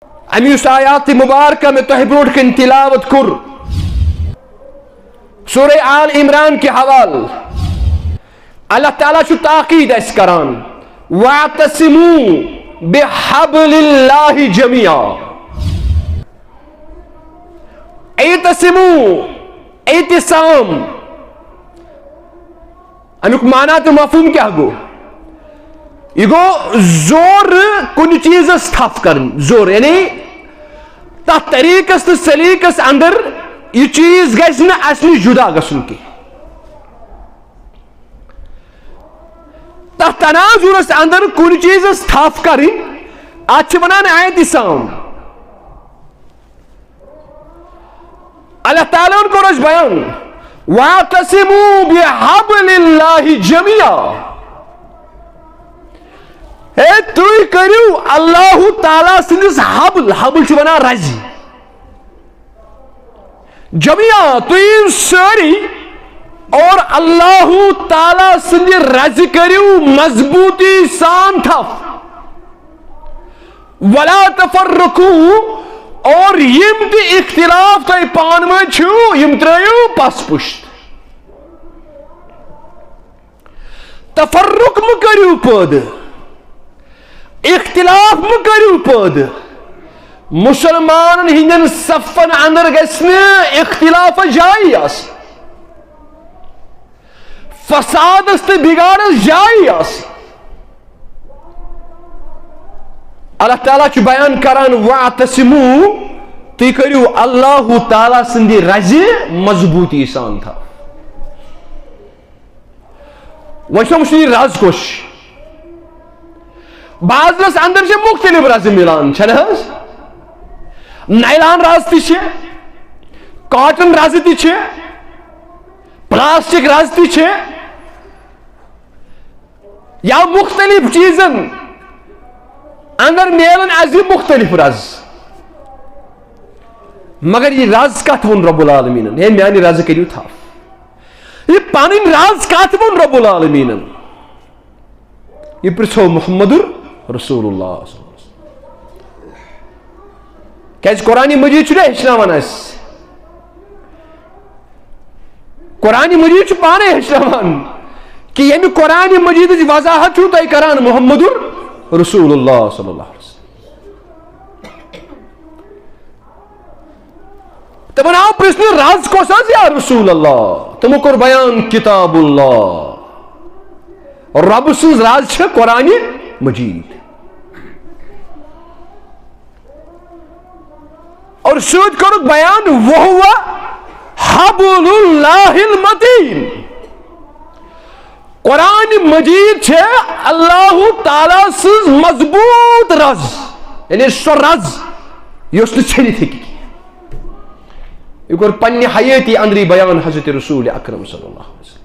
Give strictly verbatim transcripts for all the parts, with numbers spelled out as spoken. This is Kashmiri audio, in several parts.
أمۍ یُس آیات مبارکہ مےٚ تۄہہِ برونٛٹھ کَنہِ تلاوت کوٚر، سورہ آل عمران کہِ حوالہٕ، اللہ تعالیٰ چھُ تاکید اَسہِ کران، "واعتصموا بحبل اللہ جمیعا۔" اعتصموا، اعتصام، اَمیُک معنی تہٕ مفہوم کیٛاہ گوٚو؟ یہِ گوٚو زورٕ کُنہِ چیٖزس تھپھ کرٕنۍ، زور، یعنی تتھ طریٖقس تہٕ سلیٖقس اندر یہِ چیٖز گژھِ نہٕ اسہِ نِش جُدا گژھُن کینٛہہ۔ تتھ تناظرس اندر کُنہِ چیٖزس تھپھ کرٕنۍ، اتھ چھِ ونان اعتصام۔ اللہ تعالیٰ ہن کوٚر اَسہِ بیان، "واعتصموا بحبل اللہ جمیعا۔" ہے، تُہۍ کٔرِو اللہ تعالیٰ سٕنٛدِس حبل، حبل چھِ ونان رزِ۔ جمیعا، تُہۍ یِیِو سٲری اور اللہ تعالیٰ سٕنٛدِ رزِ کٔرِو مضبوٗطی سان تھپھ۔ ولا تفرقوا، اور یِم تہِ اختلاف تۄہہِ پانہٕ ؤنۍ چھِو، یِم ترٲیِو پس پُشت۔ تفرق مہٕ کٔرِو پٲدٕ، اختلاف مہٕ کٔرِو پٲدٕ۔ مُسلمانن ہٕنٛدٮ۪ن صفن اندر گژھِ نہٕ اختلافس جایی آسٕنۍ، فسادس تہٕ بگاڑس جایی آسٕنۍ۔ اللہ تعالیٰ چھُ بیان کران، "واعتصموا"، تُہۍ کٔرِو اللہ تعالیٰ سٕنٛدِ رزِ مضبوٗطی سان تھپھ۔ وۄنۍ چھُ وٕچھُن، یہِ رز کۄس چھِ؟ بازرس اندر چھِ مُختٔلِف رزٕ مِلان، چھَنہٕ حظ؟ نایلان رز تہِ چھِ، کاٹن رزٕ تہِ چھِ، پلاسٹک رز تہِ چھِ، یا مُختٔلِف چیٖزن اندر میلن اَسہِ مُختٔلِف رز۔ مگر یہِ رز کتھ ووٚن رب العالمیٖنن؟ ہے، میانہِ رزٕ کٔرِو تھپھ۔ یہِ پنٕنۍ رز کتھ ووٚن رب العالمیٖنن؟ یہِ پرژھو محمد رسول اللہ صلی اللہ علیہ وسلم۔ کیازِ قرآن مجید چھُ نا ہیٚچھناوان اَسہِ، قرآن مجید چھُ پانے ہیٚچھناوان کہِ ییٚمہِ قرآن مجیدٕچ وضاحت چھُو تۄہہِ کران محمد رسول اللہ صلی اللہ علیہ وسلم۔ تِمن آو پرژھنہٕ، "رز کۄس حظ یا رسول اللہ؟" تِمو کوٚر بیان، "کتاب اللہ"، رۄبہٕ سٕنٛز رز چھےٚ قرآن مجید۔ اور سۭتۍ کوٚرُکھ بیان، "وہو حبل اللہ المتین"۔ قرآن مجید چھے اللہ تعالیٰ سٕنٛز مضبوٗط رز، یعنی سۄ رز یۄس نہٕ ژھیٚنِتھ ہیٚکہِ کینٛہہ۔ یہِ کوٚر پننہِ حیٲتی اندری بیان حضرت رسول اکرم صلی اللہ علیہ وسلم۔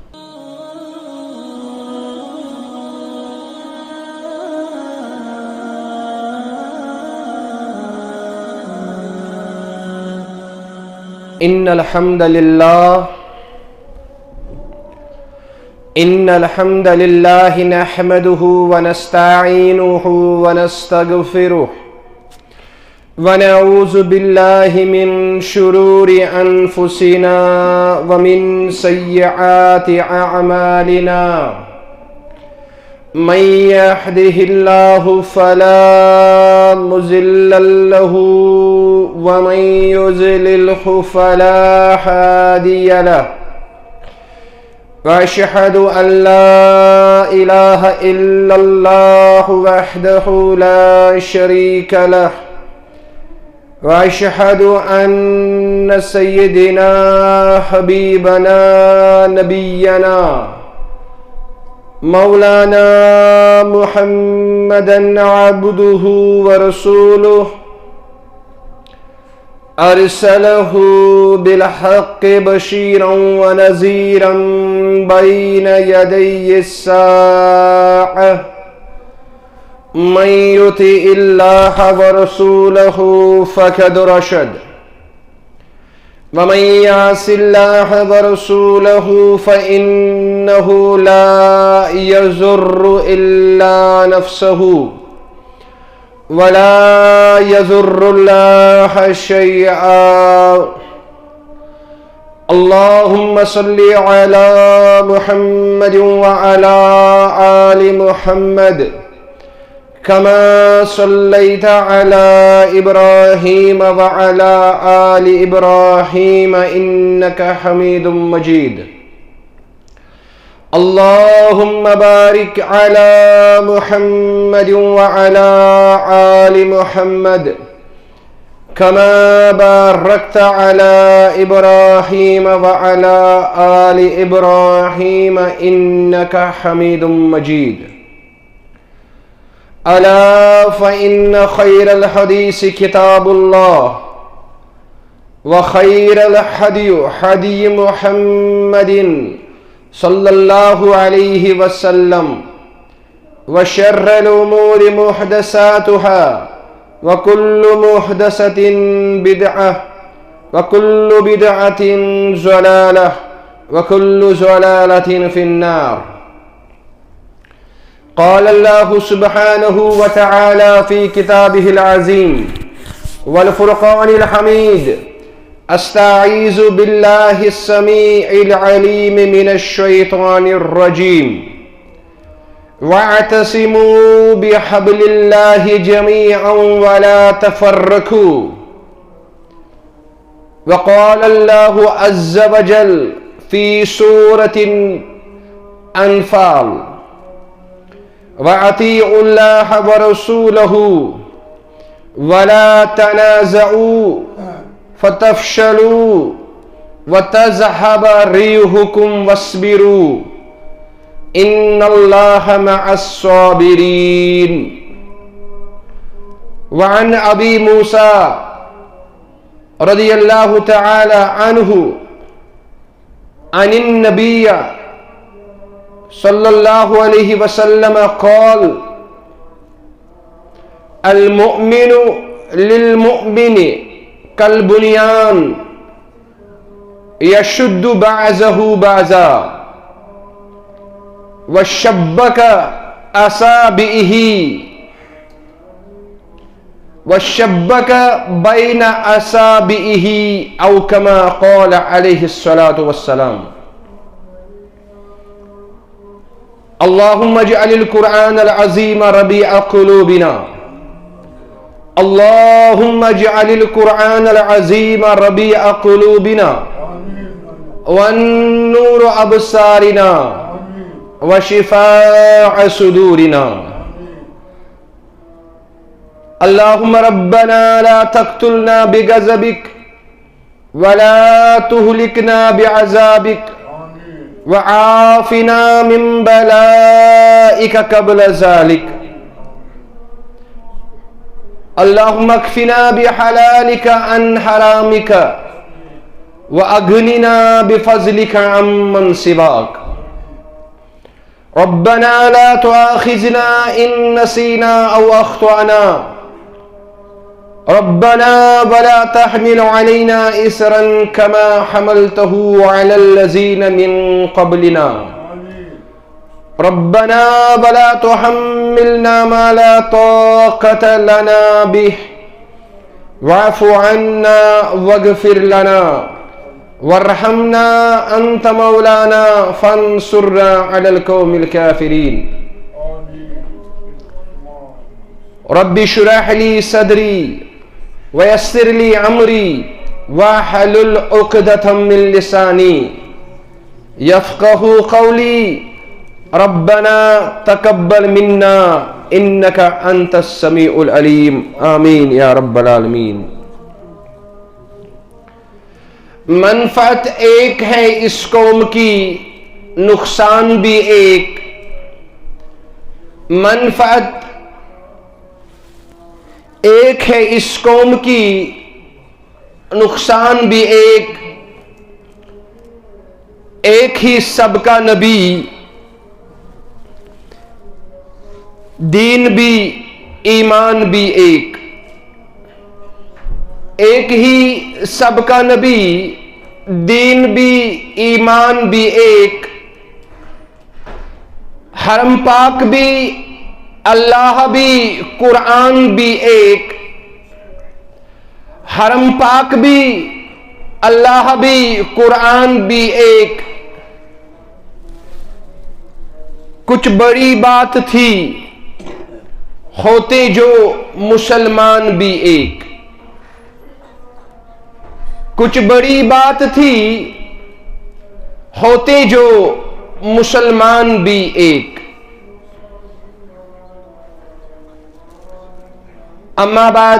ان الحمد للہ، ان الحمد للہ نحمده ونستعینه ونستغفره، ونعوذ باللہ من شرور انفسنا ومن سیئات اعمالنا۔ من يهده الله فلا مضل له، ومن يضلله فلا هادي له، وأشهد أن لا إله إلا الله وحده لا شريك له، وأشهد أن سيدنا حبيبنا نبينا مولانا محمدا عبده ورسوله، أرسله بالحق بشيرا ونذيرا بين يدي الساعة، من يطع الله ورسوله فقد رشد، ومن يعص الله ورسوله فإنه لا يضر إلا نفسه، ولا يضر الله شيئا. اللهم صل على محمد وعلى آل محمد كما صليت على إبراهيم وعلى آل إبراهيم إنك حميد مجيد. اللهم بارك على محمد وعلى آل محمد كما باركت على إبراهيم وعلى آل إبراهيم إنك حميد مجيد. ألا فإن خير الحديث كتاب الله، وخير الهدي هدي محمد صلى الله عليه وسلم، وشر الأمور محدثاتها، وكل محدثة بدعة، وكل بدعة ضلالة، وكل ضلالة في النار. قال الله سبحانه وتعالى في كتابه العظيم والفرقان الحميد: أستعيذ بالله السميع العليم من الشيطان الرجيم. واعتصموا بحبل الله جميعا ولا تفرقوا. وقال الله عز وجل في سورة الأنفال: وأطيعوا الله ورسوله ولا تنازعوا فتفشلوا وتذهب ريحكم واصبروا إن الله مع الصابرين. وعن أبي موسى رضي الله تعالى عنه عن النبي صلى الله عليه وسلم قال: المؤمن للمؤمن كالبنيان يشد بعضه بعضا وشبك أصابعه وشبك بين أصابعه، أو كما قال عليه الصلاة والسلام. اللهم اجعل القرآن العظيم ربيع قلوبنا. اللهم اجعل القرآن العظيم ربيع قلوبنا، والنور أبصارنا، وشفاء صدورنا. اللهم ربنا لا تقتلنا بغضبك ولا تهلكنا بعذابك وعافنا من بلائك قبل ذلك. اللهم اكفنا بحلالك عن حرامك وأغننا بفضلك عمن سواك. ربنا لا تؤاخذنا إن نسينا أو أخطأنا. ربنا ولا تحمل علينا إصرا كما حملته على الذين من قبلنا. ربنا ولا تحملنا ما لا طاقة لنا به. واعف عنا واغفر لنا وارحمنا أنت مولانا فانصرنا على القوم الكافرين. رب اشرح لي صدري ويسر لي أمري واحلل عقدة من لساني يفقهوا قولي. ربنا تقبل منا إنك أنت السميع العليم. آمين يا رب العالمين. منفعت ایک ہے اس قوم کی، نقصان بھی ایک۔ منفعت ایک ہے اس قوم کی، نقصان بھی ایک۔ ایک ہی سب کا نبی، دین بھی ایمان بھی ایک۔ ایک ہی سب کا نبی، دین بھی ایمان بھی ایک۔ حرم پاک بھی، اللہ بھی، قرآن بھی ایک، حرم پاک بھی، اللہ بھی، قرآن بھی ایک۔ کچھ بڑی بات تھی، ہوتے جو مسلمان بھی ایک۔ کچھ بڑی بات تھی، ہوتے جو مسلمان بھی ایک۔ اما بعد،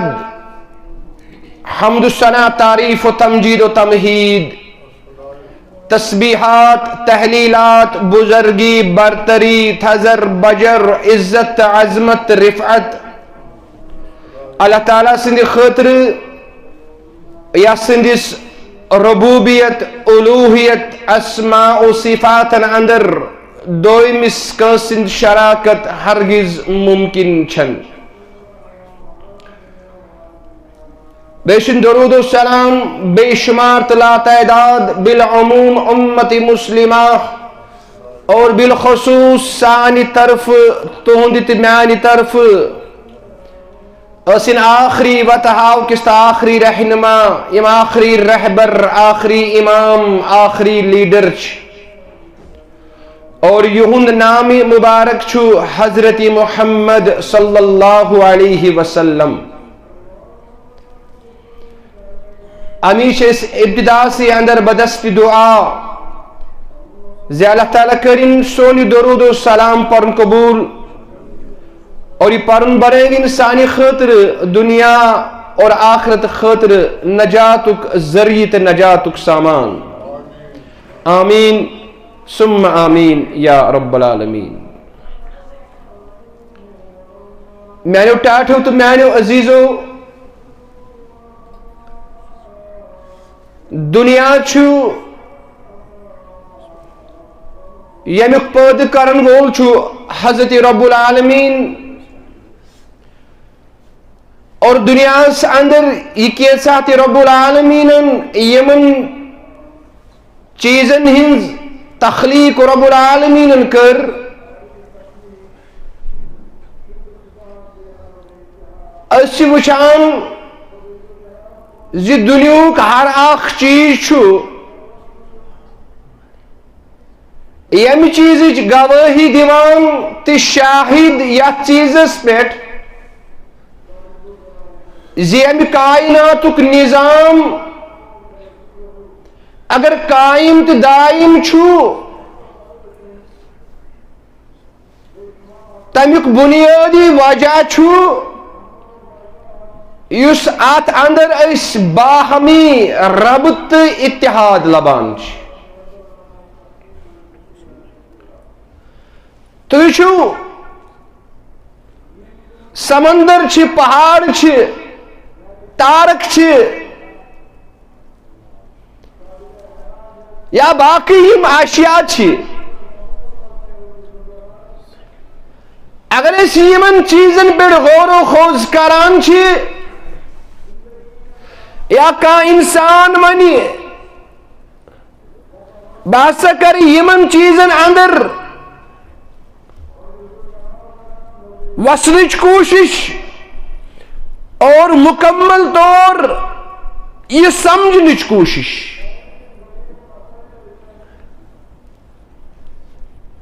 حمد و ثنا، تعریف و تمجید و تمہید، تسبیحات، تحلیلات، بزرگی، برتری، تھزر، بجر، عزت، عظمت، رفعت، اللہ تعالیٰ سٕنٛدِ خٲطرٕ، یَس سٕنٛدِس ربوبیت، الوہیت، اسماء و صفاتن اندر دویمِس کٲنٛسہِ ہٕنٛز شراکت ہرگز ممکن چھنہٕ۔ بیٚیہِ چھُنہٕ درود و سلام بے شمار تہٕ لاتعداد بالعموم امت مسلمہ اور بالخصوص سانہِ طرفہٕ، تُہنٛدِ تہٕ میانہِ طرفہٕ، ٲسِن آخری وتہٕ ہاو کِس تہٕ آخری رہنما، یِم آخری رہبر، آخری امام، آخری لیڈر چھِ۔ اور یِہُنٛد نام مبارک چھُ حضرت محمد صلی اللہ علیہ وسلم۔ امی چھِ أسۍ ابتدا سے اندر بدست دعا زِ اللہ تعالیٰ کٔرِن سون یہِ درود و سلام پرُن قبول اور یہِ پرُن بنٲوِن سانہِ خٲطرٕ دنیا اور آخرت خٲطرٕ نجاتُک ذریعہ تہٕ نجاتُک سامان۔ آمین ثم آمین یا رب العالمین۔ میانیو ٹاٹھیو تہٕ میانیو عزیزو، دنیا چھُ، ییٚمیُک پٲدٕ کرن وول چھُ حضرت رب العالمین۔ اور دنیاہس اندر یہِ کیژاہ تہِ رب العالمینن یِمن چیزن ہٕنٛز تخلیق رب العالمینن کٔر، أسۍ چھِ وٕچھان زِ دُنیہُک ہر اکھ چیز چھُ ییٚمہِ چیزٕچ گوٲہی دِوان تہٕ شاہد یتھ چیزس پٮ۪ٹھ زِ ییٚمہِ کائناتُک نظام اگر قائم تہٕ دائم چھُ، تمیُک بنیٲدی وجہ چھُ یُس اتھ اندر أسۍ باہمی ربط تہٕ اتحاد لبان چھِ۔ تُہۍ وٕچھِو، سمندر چھِ، پہاڑ چھِ، تارک چھِ، یا باقی یِم اشیاء چھِ، اگر أسۍ یِمن چیزن پٮ۪ٹھ غور و خوض کران چھِ، یا کانٛہہ انسان ونہِ، بہٕ ہسا کرٕ یِمن چیزن اندر وسنٕچ کوٗشش اور مکمل طور یہِ سمجھنٕچ کوٗشش۔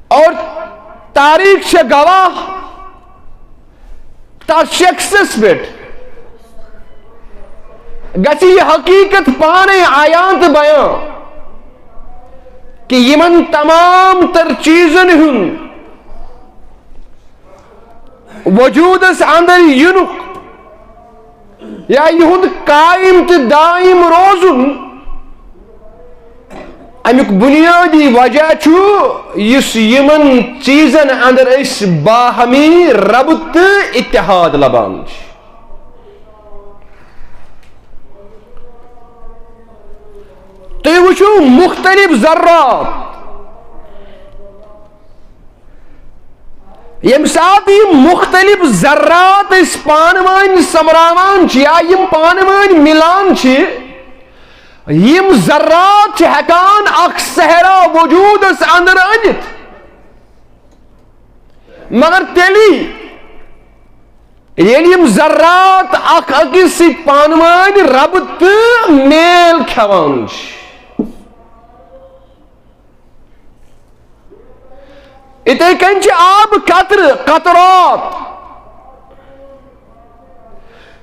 اور تاریخ چھےٚ گواہ، تتھ شخصس پٮ۪ٹھ گژھِ یہِ حقیقت پانے عیان تہٕ بیان کہِ یِمن تمام تر چیزن ہُنٛد وجودس اندر یِنُک یا یِہُنٛد قائم تہٕ دائم روزُن، امیُک بنیٲدی وجہ چھُ یُس یِمن چیزن اندر أسۍ باہمی ربط تہٕ اتحاد لبان چھِ۔ تُہۍ وٕچھِو مختلف ذرات، ییٚمہِ ساتہٕ یِم مختلف ذرات أسۍ پانہٕ ؤنۍ سۄمبراوان چھِ یا یِم پانہٕ ؤنۍ مِلان چھِ، یِم ذرات چھِ ہٮ۪کان اکھ صحرا وجودس اندر أنِتھ۔ مگر تیٚلی ییٚلہِ یِم ذرات اکھ أکِس سۭتۍ پانہٕ وٲنۍ ربط تہٕ میل کھٮ۪وان چھِ، یِتھے کٔنۍ چھِ آبہٕ قطرٕ، قطرات،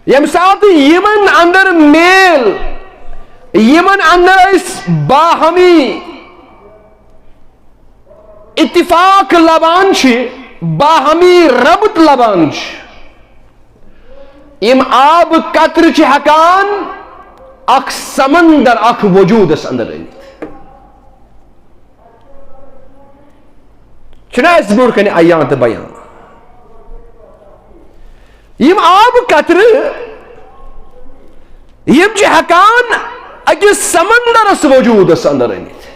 ییٚمہِ ساتہٕ یِمن اندر میل، یِمن اندر أسۍ باہمی اتفاق لبان چھِ، باہمی ربط لبان چھِ، یِم آبہٕ قطرٕ چھِ ہٮ۪کان اکھ سمندر اکھ وجوٗدس اندر أنِتھ۔ چھُنہ اَسہِ برونٛٹھ کنہِ عیان تہٕ بیان؟ یِم آبہٕ قطرٕ، یِم چھِ ہٮ۪کان أکِس سمندرس وجوٗدس اندر أنِتھ۔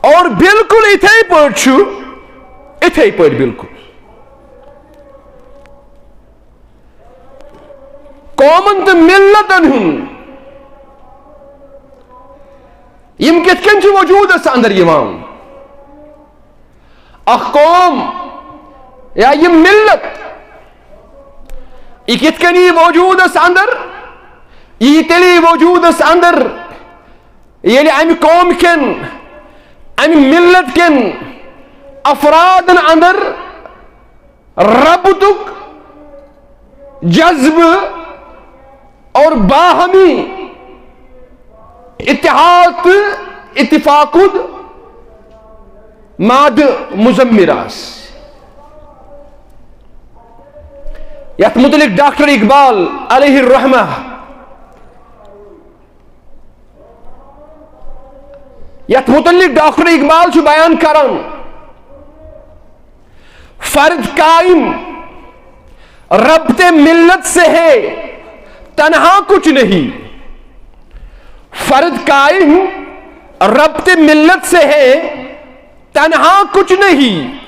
اور بالکل یِتھے پٲٹھۍ چھُ، یِتھے پٲٹھۍ بالکل قومن تہٕ ملتن ہُنٛد، یِم کِتھ کٔنۍ چھِ وجوٗدس اندر یِوان؟ اکھ قوم یا یہِ ملت، یہِ کِتھ کٔنۍ یی وجوٗدس اندر؟ یہِ یی تیٚلہِ وجوٗدس اندر، ییٚلہِ امہِ قوم کٮ۪ن، امہِ ملت کٮ۪ن افرادن اندر ربطُک جذبہٕ اور باہمی اتحاد تہٕ اتفاقُک مادٕ مضمر آسہِ۔ یتھ متعلق ڈاکٹر اقبال علیہ الرحمہ، یتھ متعلق ڈاکٹر اقبال چھُ بیان کران، فرد قائم ربط ملت سے ہے، تنہا کچھ نہیں۔ فرد قائم ربط ملت سے ہے، تنہا کچھ نہیں۔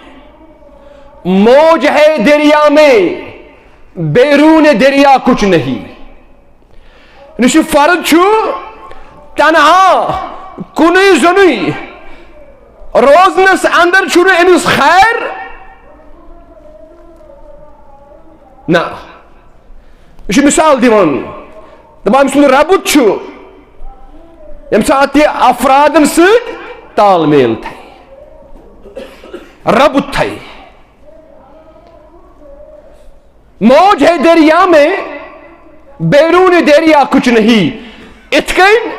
موج ہے دریا میں، بیرون دریا کچھ نہیں۔ یُس یہِ فرد چھُ، تنہا، کُنُے زوٚنُے روزنس اندر چھُنہٕ أمِس خیر۔ نہ، یہِ چھُ مثال دِوان، دَپان، أمۍ سُنٛد ربط چھُ، ییٚمہِ ساتہٕ یہِ افرادن سۭتۍ تال میل تھایہِ، ربط تھایہِ۔ موج ہے دریا میں، بیرون دریا کچھ نہیں۔ یِتھ کٔنۍ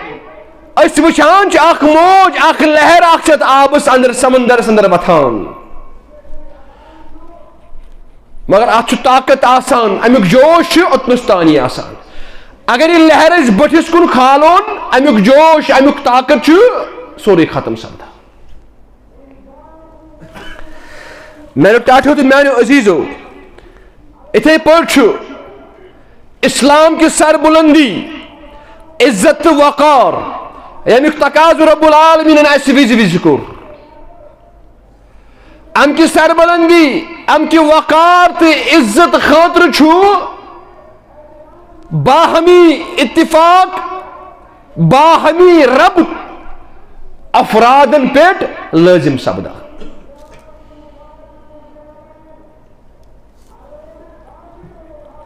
أسۍ وٕچھان چھِ اکھ موج، اکھ لہر، اکھ چھِ اتھ آبس اندر، سمندرس اندر وتھان، مگر اتھ چھُ طاقت آسان، امیُک جوش چھُ اوٚتنس تانی آسان۔ اگر یہِ لہر أسۍ بٔٹھِس کُن کھالون، امیُک جوش، امیُک طاقت چھُ سورُے ختم سپدان۔ میانیو ٹاٹھیو تہٕ میانیو عزیزو، یِتھے پٲٹھۍ چھُ اسلام کہِ سربلندی، عزت تہٕ وقار، ییٚمیُک تقاضہٕ رب العالمینن اسہِ وِزِ وِزِ کوٚر۔ امہِ کہِ سربلندی، امہِ کہِ وقار تہٕ عزت خٲطرٕ چھُ باہمی اتفاق، باہمی ربط افرادن پٮ۪ٹھ لٲزم سپدان۔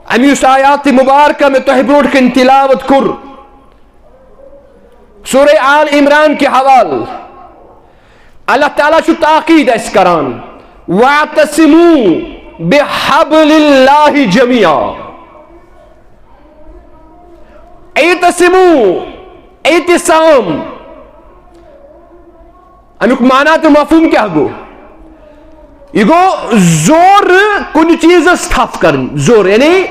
اَمہِ یُس آیات مبارکہ مےٚ تۄہہِ برونٛٹھ کَنہِ تلاوت کوٚر، سورہ آل عمران کہِ حوالہٕ، اللہ تعالیٰ چھُ تاکید اَسہِ کران، "واعتصموا بحبل اللہ جمیعا۔" اعتصموا، اعتصام، اَمیُک معنی تہٕ مفہوم کیٛاہ گوٚو؟ یہِ گوٚو زورٕ کُنہِ چیٖزس تھپھ کرٕنۍ، زورٕ، یعنی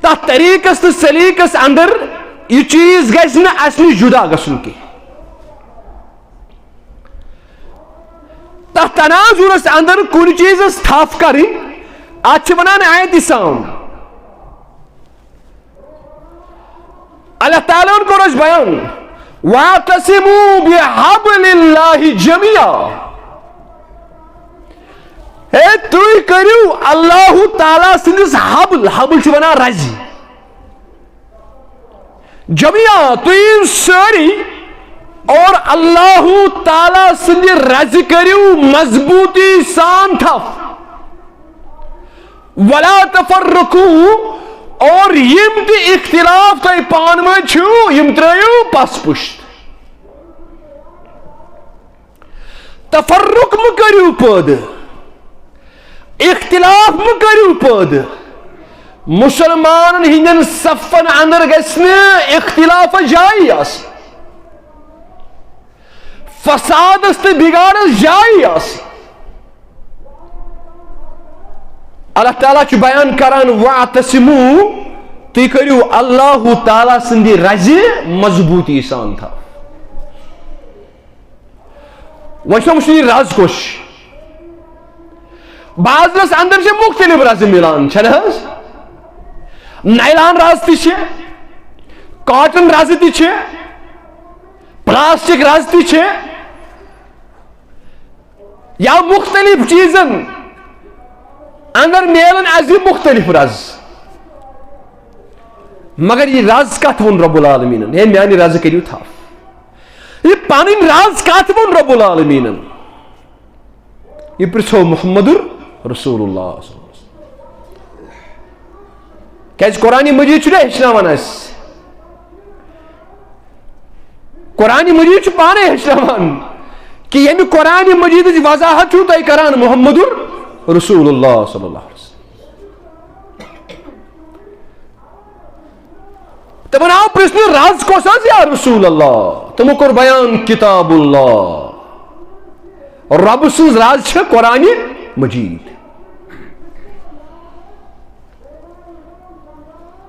تتھ طریٖقس تہٕ سلیٖقس اندر یہِ چیٖز گژھِ نہٕ اسہِ نِش جدا گژھُن کینٛہہ۔ تتھ تناظرس اندر کُنہِ چیٖزس تھپھ کرٕنۍ، اتھ چھِ ونان اعتصام۔ اللہ تعالیٰ ہن کوٚر اَسہِ بیان، "واعتصموا بحبل اللہ جمیعا۔" ہے، تُہۍ کٔرِو اللہ تعالیٰ سٕنٛدِس حبل، حبل چھِ ونان رزِ، جمیعا، تُہۍ یِیِو سٲری اور اللہ تعالیٰ سٕنٛدِ رزِ کٔرِو مضبوٗطی سان تھپھ۔ ولا تفرقوا، اور یِم تہِ اختلاف تۄہہِ پانہٕ ؤنۍ چھِو، یِم ترٲیِو پس پشت۔ تفرق مہٕ کٔرِو پٲدٕ، اختلاف مہٕ کٔرِو پٲدٕ۔ مسلمانن ہٕنٛدٮ۪ن صفن اندر گژھِ نہٕ اختلافس جایی آسٕنۍ، فسادس تہٕ بگاڑس جایی آسٕنۍ۔ اللہ تعالیٰ چھُ بیان کران، "واعتصموا"، تُہۍ کٔرِو اللہ تعالیٰ سٕنٛدِ رزِ مضبوٗطی سان تھاو۔ وۄنۍ چھُ وٕچھُن یہِ رز کۄس چھِ۔ بازرس اندر چھِ مختلف رزٕ مِلان، چھَنہٕ حظ؟ نایلان رز تہِ چھِ، کاٹن رزٕ تہِ چھِ، پلاسٹک رز تہِ چھِ، یا مختلف چیزن اندر میلن از یہِ مختلف رز۔ مگر یہِ رز کتھ ووٚن رب العالمینن؟ ہے، میانہِ رزٕ کٔرِو تھپھ۔ یہِ پنٕنۍ رز کتھ ووٚن رب العالمینن؟ یہِ پرژھو محمد رسول اللہ صلی اللہ علیہ وسلم۔ کیازِ قرآن مجید چھُ نا ہیٚچھناوان اَسہِ۔ قرآن مجید چھُ پانے ہیٚچھناوان کہِ ییٚمہِ قرآن مجیدٕچ وضاحت چھُو تۄہہِ کران محمد رسول اللہ صلی اللہ علیہ وسلم۔ تِمن آو پرژھنہٕ، "رز کۄس حظ یا رسول اللہ؟" تِمو کوٚر بیان، "کتاب اللہ، رب سٕنٛز رز چھےٚ قرآن مجید۔"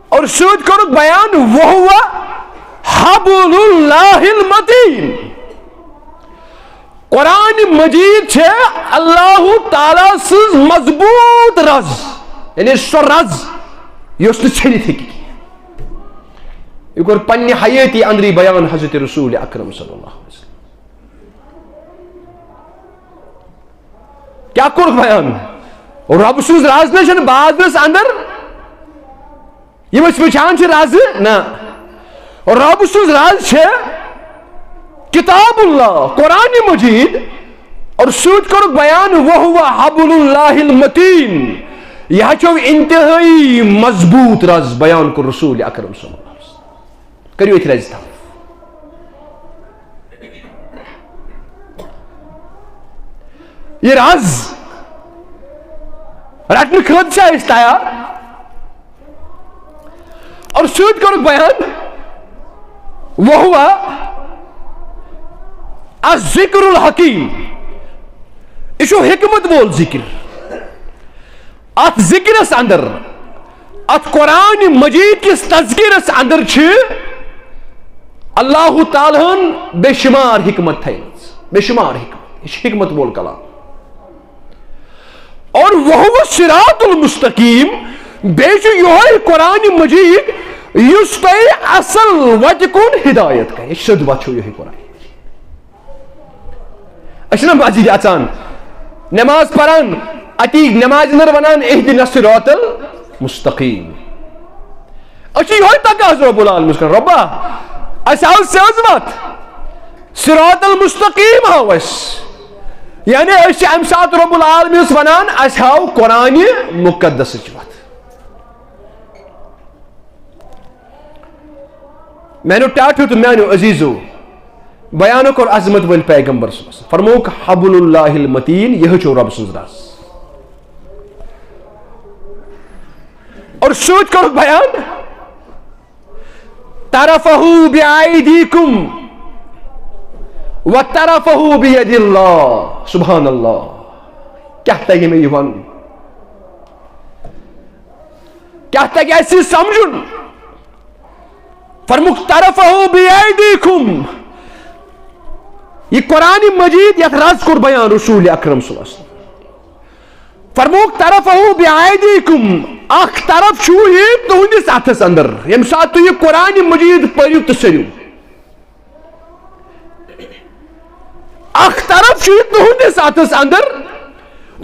اور سۭتۍ کوٚرُکھ بیان، "وہو حبل اللہ المتین۔" قرآن مجید چھے اللہ تعالیٰ سٕنٛز مضبوٗط رز، یعنی سۄ رز یۄس نہٕ ژھیٚنِتھ ہیٚکہِ کینٛہہ۔ یہِ کوٚر پننہِ حیٲتی اندری بیان حضرت رسول اکرم صلی اللہ علیہ وسلم۔ کیٛاہ کوٚرُکھ بیان؟ رۄب سٕنٛز رز نہ چھنہٕ بازرس اندر یِم أسۍ وٕچھان چھِ رازٕ نہ۔ رب سٕنٛز راز چھےٚ کتاب اللہ، قرآن مجید، اور سۭتۍ کوٚرُکھ بیان، "وہو حبل اللہ المتین"، یہِ ہا چھو انتہٲئی مضبوٗط راز بیان کوٚر رسول اکرم صلی اللہ علیہ وسلم۔ کٔرِو أتھۍ رازِ تھپھ۔ یہِ راز رٹنہٕ خٲطرٕ چھا أسۍ تیار؟ اور سۭتۍ کوٚرُکھ بیان، "وہو الذکر الحکیم"، یہِ چھُ حکمت وول ذکر۔ اتھ ذکرس اندر، اتھ قرآن مجید کِس تذکرس اندر چھِ اللہ تعالیٰ ہن بے شمار حکمت تھٲیمٕژ، بے شمار حکمت۔ یہِ چھُ حکمت وول کلام۔ اور وہو الصراط المستقیم، بیٚیہِ چھُ یِہوٚے قرآن مجید یُس تۄہہِ اصل وتہِ کُن ہدایت کرِ۔ سیوٚد وتھ چھو یِہوٚے قرآن۔ أسۍ چھِنہ مسجدِ اژان، نماز پران، اتی نمازِ اندر ونان، "اہدنا الصراط المستقیم"۔ أسۍ چھِ یِہوٚے تقاضہٕ رب العالمینس کران، "رۄبا، اَسہِ ہاو سیوٚد وتھ، صراط المستقیم ہاو اَسہِ"۔ یعنی أسۍ چھِ امہِ ساتہٕ رب العالمینس ونان، "اَسہِ ہاو قرآنِ مقدسٕچ وتھ"۔ میانیو ٹاٹھیو تہٕ میانیو عزیزو، بیان کوٚر عظمت وٲلۍ پیغمبر صلی اللہ علیہ وسلم۔ فرمووُکھ، "حبل اللہ المتین"، یہِ چھو رب سٕنٛز راز۔ اور سۭتۍ کوٚرُکھ بیان، "طرفہ بعیدیکم و طرفہ بید اللہ"۔ سبحان اللہ، کیٛاہ تگہِ مےٚ یہِ ونُن؟ کیٛاہ تگہِ اَسہِ یہِ سمجھُن؟ فرمووُکھ، "طرفہ بعیدیکم"، یہِ قرآن مجید یتھ رز کوٚر بیان رسول اکرم صلی اللہ علیہ وسلم۔ فرمووُکھ، "طرفہ بعیدیکم"، اکھ طرف چھُ یہِ تُہنٛدِس اتھس اندر، ییٚمہِ ساتہٕ تُہۍ یہِ قرآن مجید پٔرِو تہٕ سٔرِو۔ اکھ طرف چھُ یہِ تُہنٛدِس اتھس اندر،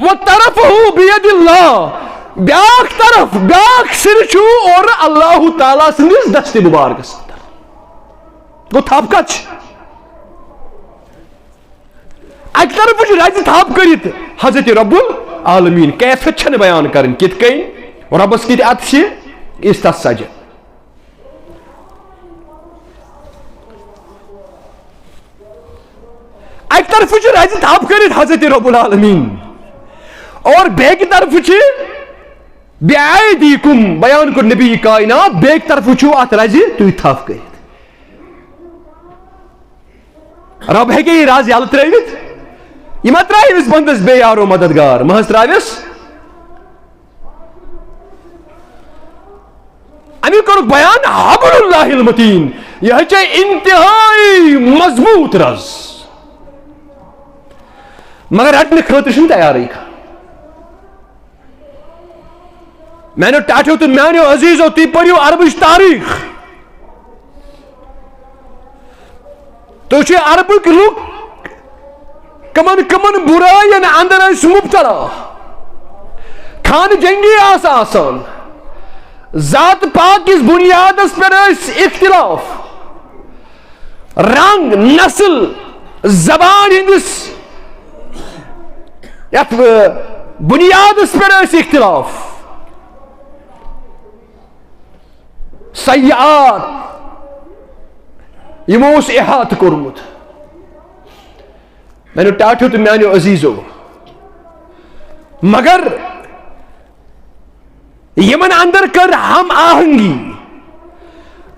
"و طرفہ بید اللہ"، بیاکھ طرف، بیاکھ سِر چھُ اورٕ اللہ تعالیٰ سٕنٛدِس دستِ مبارکس اندر۔ گوٚو تھپھ کتھ چھِ؟ اکہِ طرفہٕ چھُ رزِ تھپھ کٔرِتھ حضرت رب العالمین۔ کیفیت چھنہٕ بیان کرٕنۍ، کِتھ کٔنۍ؟ رۄبس کِتھ اتھٕ چھِ، یِژھ تس سجہِ۔ اکہِ طرفہٕ چھُ رزِ تھپھ کٔرِتھ حضرت رب العالمین، اور بیٚکہِ طرفہٕ چھِ بِأَیدِیکُم، بیان کوٚر نبی کائنات، بیٚکہِ طرفہٕ چھُو اتھ رزِ تُہۍ تھپھ کٔرِتھ۔ رب ہیٚکہِ یہِ رز یلہٕ ترٲوِتھ؟ یہِ ما ترٛاوِ أمِس بندس بیٚیہِ یارو مددگار؟ ما حظ ترٛاوٮ۪س؟ اَمی کوٚرُکھ بیان حبل اللہ المتین، یہِ حظ چھےٚ انتہائی مضبوٗط رز، مگر رٹنہٕ خٲطرٕ چھُنہٕ تیارٕے کانٛہہ۔ میانیو ٹاٹھیو تہٕ میانیو عزیزو، تُہۍ پٔرِو عربٕچ تاریخ۔ تُہۍ چھِو عربٕکۍ لُکھ، کمن کمن برٲین اندر ٲسۍ مبتلا۔ خانہٕ جنگی آسہٕ آسان، ذات پات کِس بنیادس پٮ۪ٹھ ٲسۍ اختلاف۔ رنگ، نسل، زبان ہندس یتھ، آ، بنیادس پٮ۪ٹھ ٲسۍ اختلاف۔ سیاحت، یِمو اوس احاطہٕ کوٚرمُت۔ میانیو ٹاٹھیو تہٕ میانیو عزیزو، مگر یِمن اندر کٔر ہم آہنگی،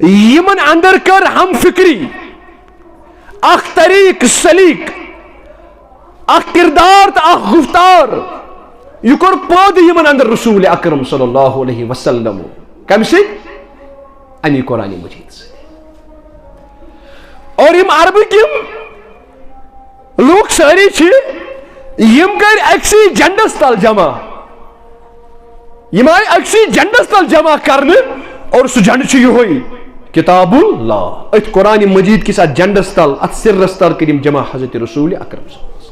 یِمن اندر کٔر ہم فکری، اکھ طریق سلیق، اکھ کردار تہٕ اکھ گفتار، یہِ کوٚر پٲدٕ یِمن اندر رسول اکرم صلی اللہ علیہ وسلم۔ کمہِ سۭتۍ؟ امی قرآن مجید سۭتۍ۔ اور یِم عربٕکۍ یِم لوٗکھ سٲری چھِ، یِم کٔرۍ أکسٕے جنڈس تل جمع۔ یِم آیہِ أکسٕے جنڈس تل جمع کرنہٕ، اور سُہ جنڈٕ چھُ یِہوٚے کتاب اللہ۔ أتھۍ قرآن مجید کِس اتھ جنڈس تل، اتھ سرس تل کٔرۍ یِم جمع حضرت رسول اکرم صلی اللہ علیہ وسلم۔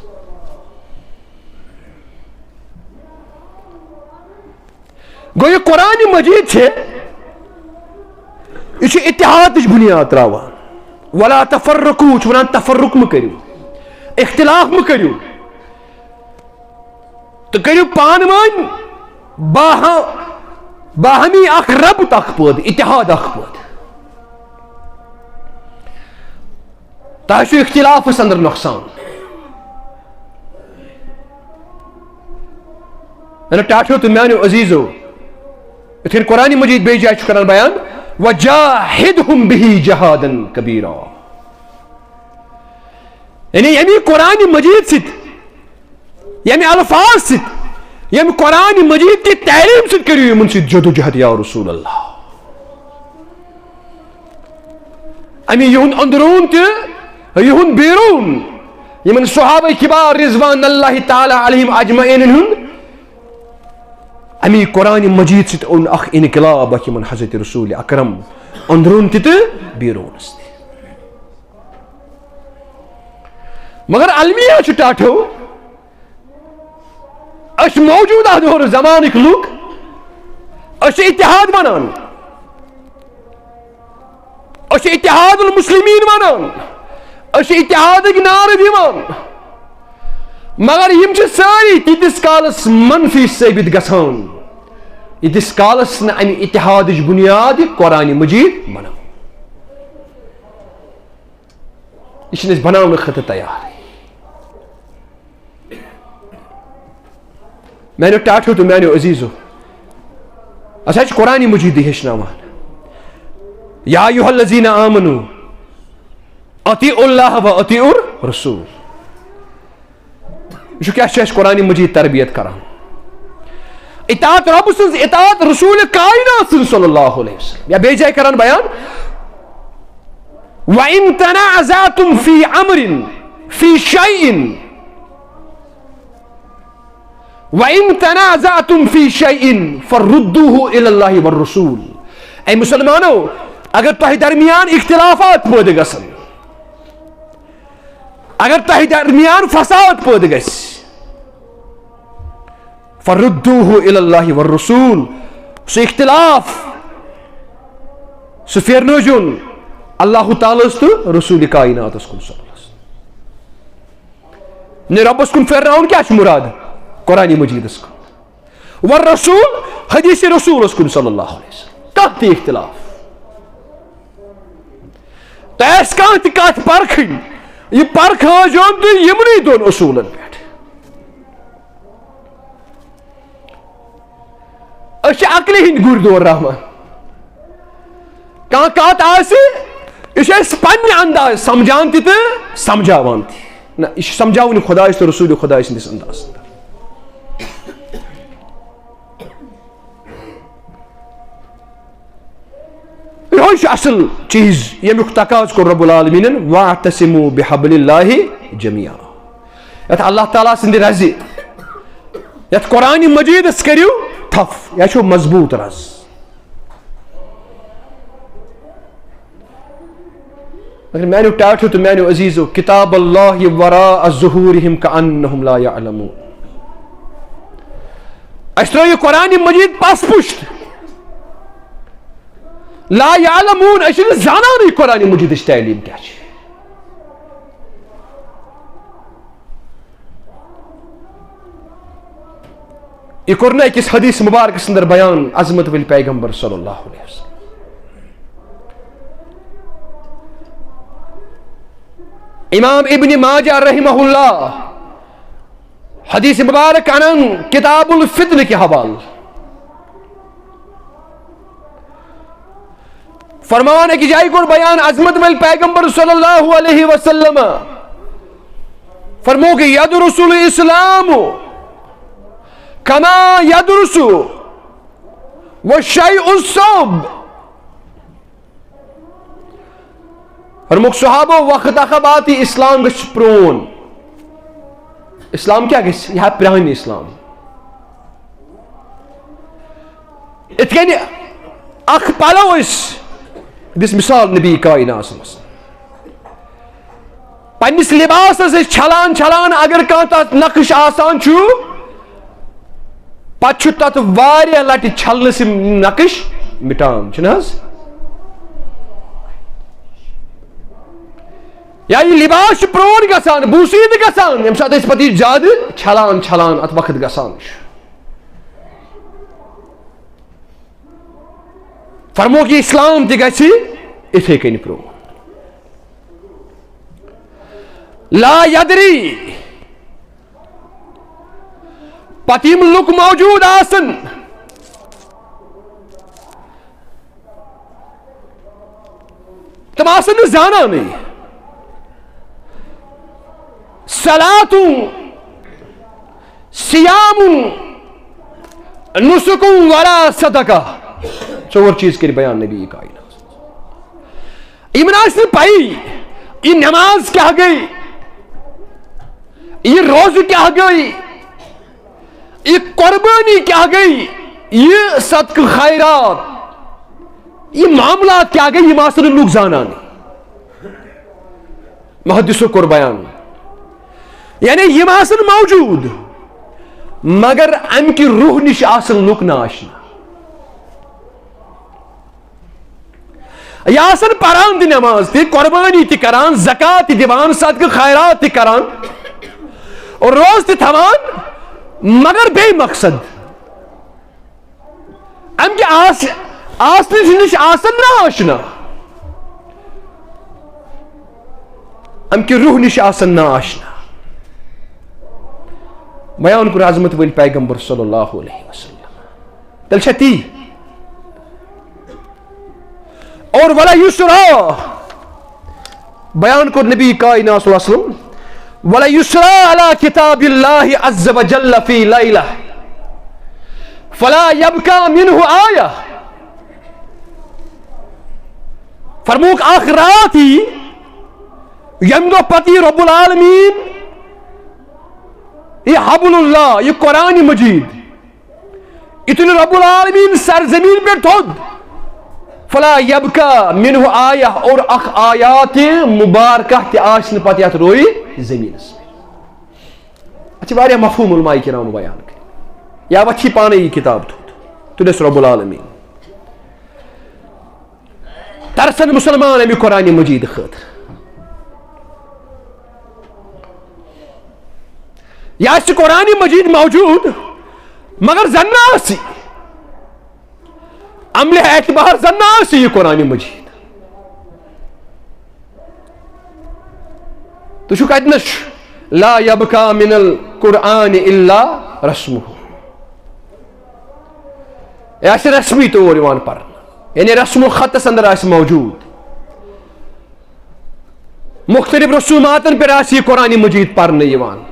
گوٚو، یہِ قرآن مجید چھِ، یہِ چھُ اتحادٕچ بُنیاد تراوان۔ ولا تفرقوا، چھُ ونان، تفرق مہٕ کٔرِو، اختلاف مہٕ کٔرِو، تہٕ کٔرِو پانہٕ ؤنۍ باہ-، باہمی اکھ ربط اکھ پٲدٕ، اتحاد اکھ پٲدٕ۔ تۄہہِ چھُ اختلافس اندر نۄقصان۔ میانیو ٹاٹھیو تہٕ میانیو عزیزو، یِتھ کٔنۍ قرآن مجید بیٚیہِ جایہِ چھُ کران بیان، "وجاہدہم بہ جہادا کبیرا"۔ یعنی ییٚمہِ قرآن مجید سۭتۍ، ییٚمہِ الفاظ سۭتۍ، ییٚمہِ قرآن مجید کہِ تعلیٖم سۭتۍ کٔرِو یِمن سۭتۍ جدوجہد یا رسول اللہ۔ اَمہِ یِہُنٛد أنٛدروٗن تہِ، یِہُنٛد بیروٗن، یِمن صحابہ کبار رضوان اللہ تعالیٰ علیہم اجمعین ہُنٛد، اَمی قرآن مجید سۭتۍ اوٚن اکھ انقلاب اکھ یِمن حضرت رسول اکرم أنٛدروٗن تہِ تہٕ بیروٗنس تہِ۔ مگر المیہ چھُ ٹاٹھو، أسۍ موجودہ دور زمانٕکۍ لُکھ، أسۍ چھِ اتحاد ونان، أسۍ چھِ اتحاد المسلمین ونان، أسۍ چھِ اتحادٕکۍ نعرٕ دِوان، مگر یِم چھِ سٲری تیٖتِس کالس منفی ثٲبت گژھان، ییٖتِس کالس نہٕ امہِ اتحادٕچ بنیاد قرآن مجید بناو۔ یہِ چھِنہٕ أسۍ بناونہٕ خٲطرٕ تیار۔ میانیو ٹاٹھیو تہٕ میانیو عزیزو، اَسہِ حظ چھُ قرآن مجیدٕے ہیٚچھناوان، "یا ایھا الذین آمنو اطیعوا اللہ و اطیعوا الرسول"۔ یہِ چھُ کیٛاہ چھُ اَسہِ قرآن مجید تربیت کران؟ اطاعت رب سٕنٛز، اطاعت رسول کائنات سٕنٛز صلی اللہ علیہ وسلم۔ یا بیٚیہِ جایہِ کران بیان، "وَإِن تَنَازَعْتُمْ فِي أَمْرٍ، فِي شَيْءٍ، وَإِن تَنَازَعْتُمْ فِي شَيْءٍ فَرُدُّوهُ إِلَى اللَّهِ وَالرَّسُولِ"۔ اے مسلمانو، اگر تۄہہِ درمیان اختلافات پٲدٕ گژھن، اگر تۄہہِ درمیان فساد پٲدٕ گژھِ، فردوہ الی اللہ والرسول، سُہ اختلاف، سُہ پھیرنٲوزیون اللہ تعالیٰ ہس تہٕ رسول کائناتس کُن صلی اللہ علیہ وسلم۔ نے ربس کُن پھیرناوُن کیٛاہ چھُ مُراد؟ قرآن مجیدس کُن، والرسول، حدیث رسولس کُن صلی اللہ علیہ وسلم۔ کانٛہہ تہِ اختلاف، تۄہہِ آسہِ کانٛہہ تہِ کتھ پرکھٕنۍ، یہِ پرکھٲوزیون تُہۍ یِمنٕے دۄن اصوٗلن پٮ۪ٹھ۔ أسۍ چھِ عقلہِ ہٕنٛدۍ گُرۍ دور رحمان۔ کانٛہہ کتھ آسہِ، یہِ چھِ أسۍ پننہِ اندازٕ سمجھان تہِ تہٕ سمجھاوان تہِ۔ نہ، یہِ چھُ سمجھاوُن خۄدایَس تہٕ رسوٗلِ خۄدایہِ سٕنٛدِس اندازس اندر۔ یِہوٚے چھُ اصل چیٖز، ییٚمیُک تقاضہٕ کوٚر رب العالمیٖنَن، "واعتصموا بحبل اللہ جمیعا"۔ یتھ اللہ تعالیٰ سٕنٛدِ رزِ، یتھ قرآن مجیدس کٔرِو تھپھ، یہِ چھُ مضبوٗط رز۔ مگر میانیو ٹاٹھیو تہٕ میانیو عزیزو، کتاب اللہ وراء ظہورہم کأنہم لا یعلمون۔ اسہِ ترٲو یہِ قرآن مجید پس پشت۔ لا یعلمون، أسۍ چھِنہٕ زانانٕے قرآن مجیدٕچ تعلیٖم کیٛاہ چھِ۔ یہِ کوٚر نہٕ أکِس حدیث مبارکس اندر بیان عظمت وٲلۍ پیغمبر صلی اللہ علیہ وسلم۔ امام ابن ماجہ رحمہ اللہ حدیث مبارک انان کتاب الفتن کے حوالہ۔ فرمان أکِس جایہِ کوٚر بیان عظمت وٲلۍ پیغمبر صلی اللہ علیہ وسلم۔ فرمووُکھ، "یدرس الاسلام کما یدرس و شیء الصوب"۔ فرمووُکھ صحابو، وقت اکھ واتہِ اسلام گژھِ پرون۔ اسلام کیٛاہ گژھِ؟ یہِ ہا پرٛانہِ اسلام۔ یِتھ کٔنۍ اکھ پلو أسۍ، دِژ مثال نبی کائنات صلی اللہ علیہ وسلم۔ پننِس لباسس أسۍ چھلان چھلان اگر کانٛہہ تتھ نقش آسان چھُ، پتہٕ چھُ تتھ واریاہ لٹہِ چھلنہٕ سۭتۍ نقش مٹان، چھُنہٕ حظ؟ یا یہِ لباس چھُ پرٛون گژھان، بوسیٖدٕ گژھان، ییٚمہِ ساتہٕ أسۍ پتہٕ یہِ زیادٕ چھلان چھلان اتھ وقت گژھان چھُ۔ فرمووُکھ، یہِ اسلام تہِ گژھِ یِتھے کٔنۍ پرٛون۔ لا یدری، پتہٕ یِم لُکھ موجود آسن، تِم آسن نہٕ زانانٕے۔ صلاتُن، صیامُن، نسکُن ولا صدقہ۔ ژور چیٖز کٔرۍ بیان نبی کائنات۔ یِمن آسہِ نہٕ پَیی، یہِ نماز کیٛاہ گٔے، یہِ روزٕ کیٛاہ گٔے، یہِ قربٲنی کیٛاہ گٔے، یہِ صدقہٕ خیرات، یہِ معاملات کیٛاہ گٔے، یِم آسن نہٕ لُکھ زانان۔ محدثو کوٚر بیان، یعنی یِم آسن موجود، مگر امہِ کہِ روح نِش آسن لُکھ ناآشنا۔ یہِ آسن پران تہِ، نماز تہِ، قربانی تہِ کران، زکات تہِ دِوان، صدقہٕ خیرات تہِ کران، روزٕ تہِ تھاوان، مگر بیٚیہِ مقصد۔ امہِ کہِ آس-، آسنہٕ نِش آسن ناآشنا۔ امہِ کہِ روح نِش آسن ناآشنا۔ بیان کوٚر عظمت وٲلۍ پیغمبر صلی اللہ علیہ وسلم۔ تیٚلہِ چھا تی؟ اور ولا یسرا، بیان کوٚر نبی کائنات صلی اللہ علیہ وسلم، ولا یسرا علی کتاب اللہ عز وجل فی لیلہ فلا یبقی منہ آیہ۔ فرمووُکھ، اکھ راتھ یی، ییٚمہِ دۄہ پتہٕ یی رب العالمین، یہِ حبل اللہ، یہِ قرآن مجید، یہِ تُلہِ رب العالمین سرزمین پٮ۪ٹھ تھوٚد۔ فلا یبقی منہ آیہ، اور اکھ آیات مبارکہ تہِ آسہِ نہٕ پتہٕ یتھ روی زمینس پٮ۪ٹھ۔ اتھ چھِ واریاہ مفہوم علماء کرام بیان کٔرِتھ۔ یا وۄتھی پانے یہِ کتاب تھوٚد، تُلٮ۪س رب العالمین۔ ترسن مسلمان امہِ قرآن مجید خٲطرٕ۔ یہِ آسہِ قرآن مجید موجود، مگر زن نہٕ آسہِ، عملہِ اعتبار زن نہٕ آسہِ یہِ قرآن مجید۔ تُہۍ چھِو کتہِ نس؟ لا یبقى من القرآن الا رسمه۔ یہِ آسہِ رسمی طور یِوان پرنہٕ، یعنی رسم الخطس اندر آسہِ موجود۔ مختلف رسوماتن پٮ۪ٹھ آسہِ یہِ قرآن مجید پرنہٕ یِوان۔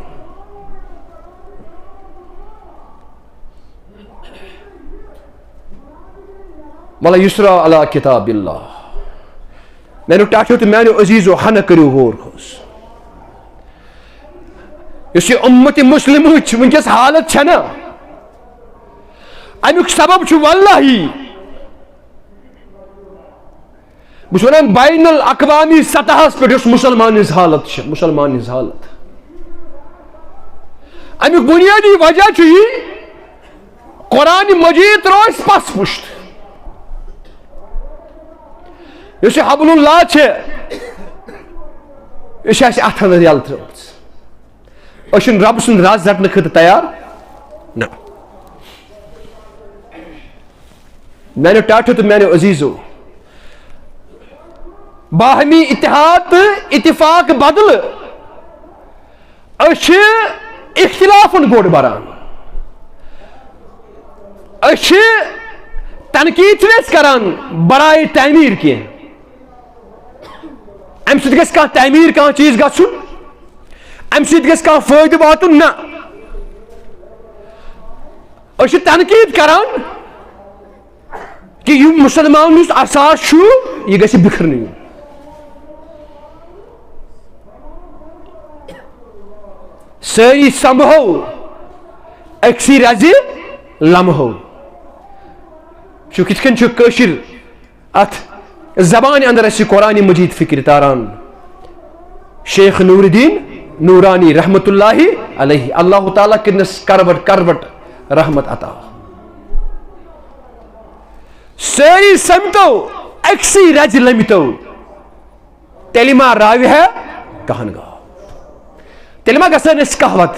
ولا یسرا علی کتاب اللہ۔ میانیو ٹاٹھیو تہٕ میانیو عزیزو، ہنہ کٔرِو غور حظ۔ یُس یہِ امت مسلمٕچ وٕنکیٚس حالت چھےٚ نا، امیُک سبب چھُ واللہ، بہٕ چھُس ونان بین الاقوامی سطحس پٮ۪ٹھ یۄس مسلمان ہٕنٛز حالت چھِ، مسلمان ہٕنٛز حالت، امیُک بنیٲدی وجہ چھُ یی، قرآن مجید ترٛوو اَسہِ پس پُشت۔ یۄس یہِ حبل اللہ چھِ، یہِ چھِ اَسہِ اَتھن منٛز یَلہٕ ترٛٲومٕژ۔ أسۍ چھِنہٕ رب سُنٛد راز رٹنہٕ خٲطرٕ تیار۔ نہ۔ میانیو ٹاٹھیو تہٕ میانیو عزیزو، باہمی اتحاد تہٕ اتفاق بدلہٕ أسۍ چھِ اختلافن گوٚٹ بران۔ أسۍ چھِ تنقید چھِنہٕ أسۍ کران برائے تعمیر کینٛہہ۔ امہِ سۭتۍ گژھِ کانٛہہ تعمیر، کانٛہہ چیٖز گژھُن، امہِ سۭتۍ گژھِ کانٛہہ فٲیدٕ واتُن، نہ۔ أسۍ چھِ تنقید کران کہِ یہِ مسلمان یُس اثاث چھُ، یہِ گژھِ بِکھرنہٕ یُن۔ سٲری سمبہو أکسٕے رزِ لمہو۔ چھُ کِتھ کٔنۍ چھُ کٲشِر اتھ زبانہِ اندر اَسہِ قرآن مجید فکرِ تاران؟ شیخ نور الدین نورانی رحمت اللہ علیہ، اللہ تعالیٰ کٔرنس کروٹ کروٹ رحمت عطا۔ سٲری سمتو أکسٕے رزِ لٔمتو، تیٚلہِ ما راوِ ہے کہن گاو؟ تیٚلہِ ما گژھن أسۍ کہوت؟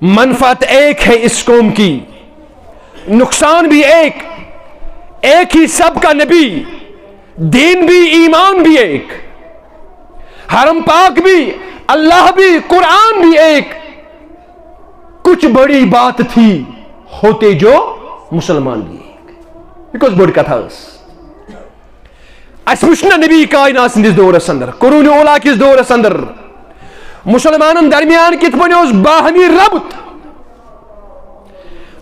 منفعت ایک ہے اس قوم کی، نقصان بھی ایک، ایک ہی سب کا نبی، دین بھی ایمان بھی ایک، حرم پاک بھی، اللہ بھی، قرآن بھی ایک، کچھ بڑی بات تھی، ہوتے جو مسلمان بھی ایک۔ یہ کۄس بٔڑ کتھا ٲس؟ اسہِ وٕچھ نہ نبی کائنات سٕنٛدِس دورس اندر، قرون اولا کِس دورس اندر مسلمانن درمیان کِتھ پٲٹھۍ اوس باہمی ربط،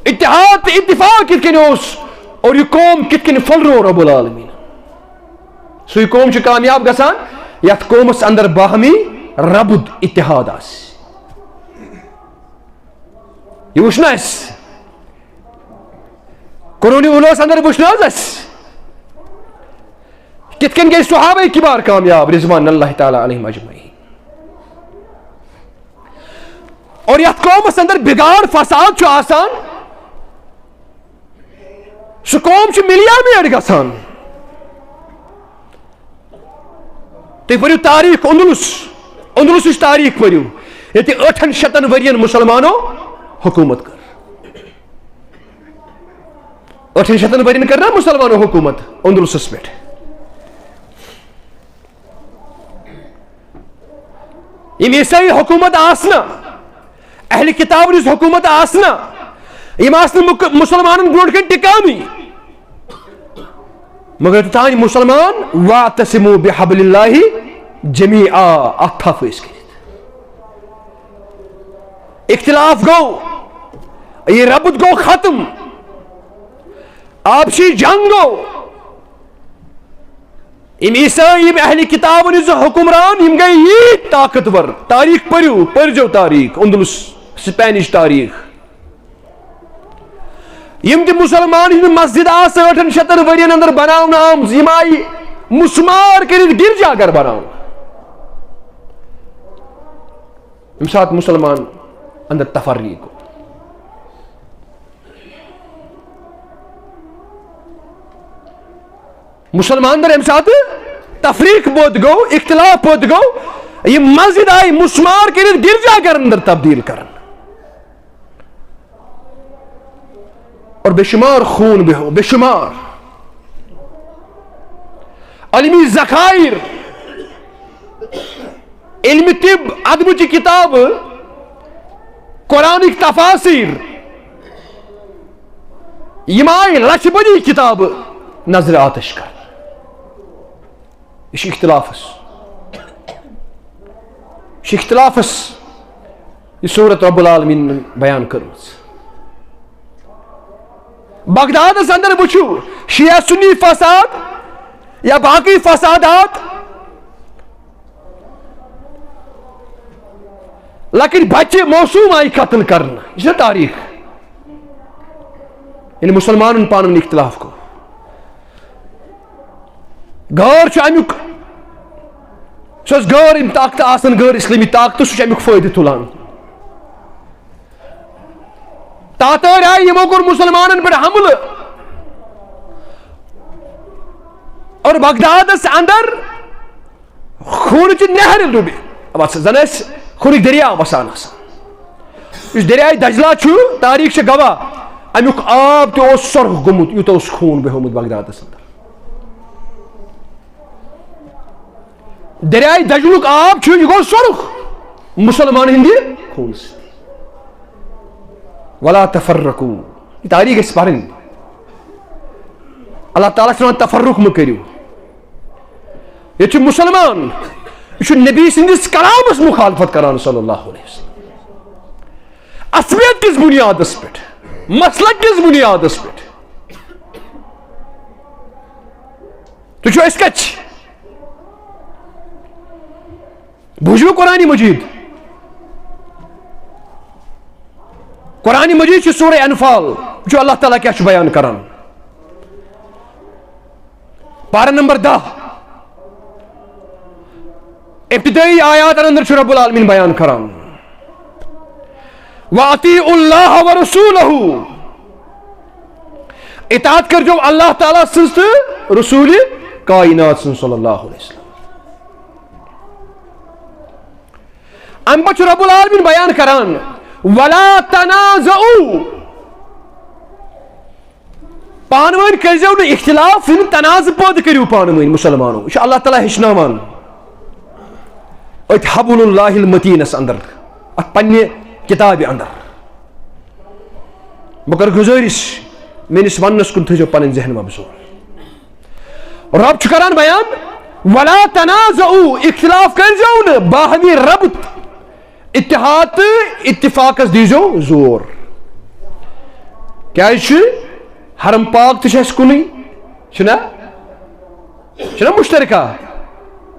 اتحاد تہٕ اتفاق کِتھ کٔنۍ اوس، اور یہِ قوم کِتھ کٔنۍ پھٔلرو رب العالمین۔ سُے قوم چھُ کامیاب گژھان یتھ قومس اندر باہمی ربط، اتحاد آسہِ۔ یہِ وٕچھ نہ اسہِ؟ قرون اولس اندر وٕچھ نہ حظ اسہِ کِتھ کٔنۍ گٔے صحابہ کبار کامیاب رضوان اللہ تعالیٰ علیہم اجمعین؟ اور یتھ قومس اندر بگاڑ فساد چھُ آسان، سُہ قوم چھُ ملیا میٹ گژھان۔ تُہۍ پٔرِو تاریخ اندلس، اندلسٕچ تاریخ پٔرِو، ییٚتہِ ٲٹھن شتن ؤرین مسلمانو حکومت کٔر۔ ٲٹھن شتن ؤرین کٔر نا مسلمانو حکومت اندلسس پٮ۪ٹھ؟ یِم عیسٲئی حکومت آسنہٕ، اہل کتابن ہٕنٛز حکومت آسنہٕ، یِم آسنہٕ مُک-، مسلمانن برونٛٹھ کَنہِ ٹِکاونٕے۔ مگر توٚتام مسلمان، واعتصموا بحبل اللہ جمیعا، اتھ تھپھ ٲسۍ کٔرِتھ۔ اختلاف گوٚو، یہِ ربط گوٚو ختم، آپسی جنگ گوٚو۔ یِم عیسٲئی، یِم اہل کتابن ہٕنٛز حکمران، یِم گٔے ییٖتۍ طاقتور۔ تاریخ پٔرِو، پٔرزیو تاریخ، اندلس، سپینش تاریخ۔ یِم تہِ مسلمان ہٕنٛدۍ مسجد آسہٕ ٲٹھن شتن ؤرین اندر بناونہٕ آمژٕ، یِم آیہِ مسمار کٔرِتھ گرجا گھر بناونہٕ۔ ییٚمہِ ساتہٕ مسلمان اندر تفرقہٕ گوٚو، مسلمان اندر ییٚمہِ ساتہٕ تفریق پٲدٕ گوٚو، اختلاف پٲدٕ گوٚو، یہِ مسجد آیہِ مسمار کٔرِتھ گرجا گرن اندر تبدیل کرنہٕ۔ اور بے شمار خون بہو، بے شمار علمی ذخائر، علم طب، ادبٕچہِ کتابہٕ، قرآنٕکۍ تفاسیر، یِم آیہِ لچھ بٔدی کتابہٕ نظرِ آتش کرنہٕ۔ یہِ چھُ اختلافس، یہِ چھُ اختلافس یہِ صورت رب العالمین بیان کٔرمٕژ۔ بغدادس اندر وٕچھِو، شیعہ سنی فساد یا باقی فسادات، لۄکٕٹۍ بچہِ معصوم آیہِ قتل کرنہٕ۔ یہِ چھےٚ تاریخ۔ ییٚلہِ مسلمانن پانہٕ ؤنۍ اختلاف گوٚو، غٲر چھُ امیُک، سُہ اوس غٲر یِم طاقتہٕ آسان، غٲر اسلٲمی طاقتہٕ، سُہ چھُ امیُک فٲیدٕ تُلان۔ تاتٲرۍ آیہِ، یِمو کوٚر مسلمانن پٮ۪ٹھ حملہٕ اور بغدادس اندر خوٗنٕچہِ نہرِ ڈُبہِ وَسان، زَن ٲسۍ خوٗنٕکۍ دٔریاو وَسان آسان۔ یُس دٔریاے دجلہ چھُ، تاریخ چھِ گواہ، اَمیُک آب تہِ اوس سۄرُخ گوٚمُت، یوٗتاہ اوس خوٗن بیوٚہمُت بغدادَس اندر۔ دٔریاے دجلُک آب چھُ، یہِ گوٚو سۄرُخ مُسلمان ہٕنٛدِ خوٗنہٕ سۭتۍ۔ ولا تفرقوا، یہِ تاریخ گژھِ پَرٕنۍ۔ اللہ تعالیٰ چھُ وَنان، تفرق مہٕ کٔرِو۔ ییٚتہِ چھُ مُسلمان، یہِ چھُ نبی سٕنٛدِس کلامس مُخالفت کران صلی اللہ علیہ وسلم۔ عصبیت کِس بُنیادس پٮ۪ٹھ، مسلک کِس بُنیادس پٮ۪ٹھ۔ تُہۍ چھِو أسۍ کتہِ؟ بوٗزِو قرآن مجید۔ قرآن مجید چھُ سورہ انفال، وٕچھِو اللہ تعالیٰ کیٛاہ چھُ بیان کران۔ پارہ نمبر دہ، ابتدٲئی آیاتن اندر چھُ رب العالمین بیان کران، وَأَطِيعُوا اللَّهَ وَرَسُولَهُ، اطاعت کٔرۍزیو اللہ تعالیٰ سٕنٛز تہٕ رسول کائنات سٕنٛز صلی اللہ علیہ وسلم۔ امہِ پتہٕ چھُ رب العالمین بیان کران، وَلَا تَنَازَعُوا، پانہٕ ؤنۍ کٔرۍزیو نہٕ اختلاف، یِم تنازٕ پٲدٕ کٔرِو پانہٕ ؤنۍ مُسلمانو۔ یہِ چھُ اللہ تعالیٰ ہیٚچھناوان أتھۍ حبل اللہ المتینس اندر، اتھ پننہِ کتابہِ اندر۔ بہٕ کرٕ گُزٲرِش، میٲنِس وننس کُن تھٲیزیو پنٕنۍ ذہن مبزور۔ رب چھُ کران بیان، ولا تنازعوا، اختلاف کٔرۍزیو نہٕ، باہمی ربط، اتحاد تہٕ اتفاقس دیٖزیو زور۔ کیازِ چھُ حرم پاک تہِ چھُ اَسہِ کُنُے، چھُنہ؟ چھُنہ مشترکہ؟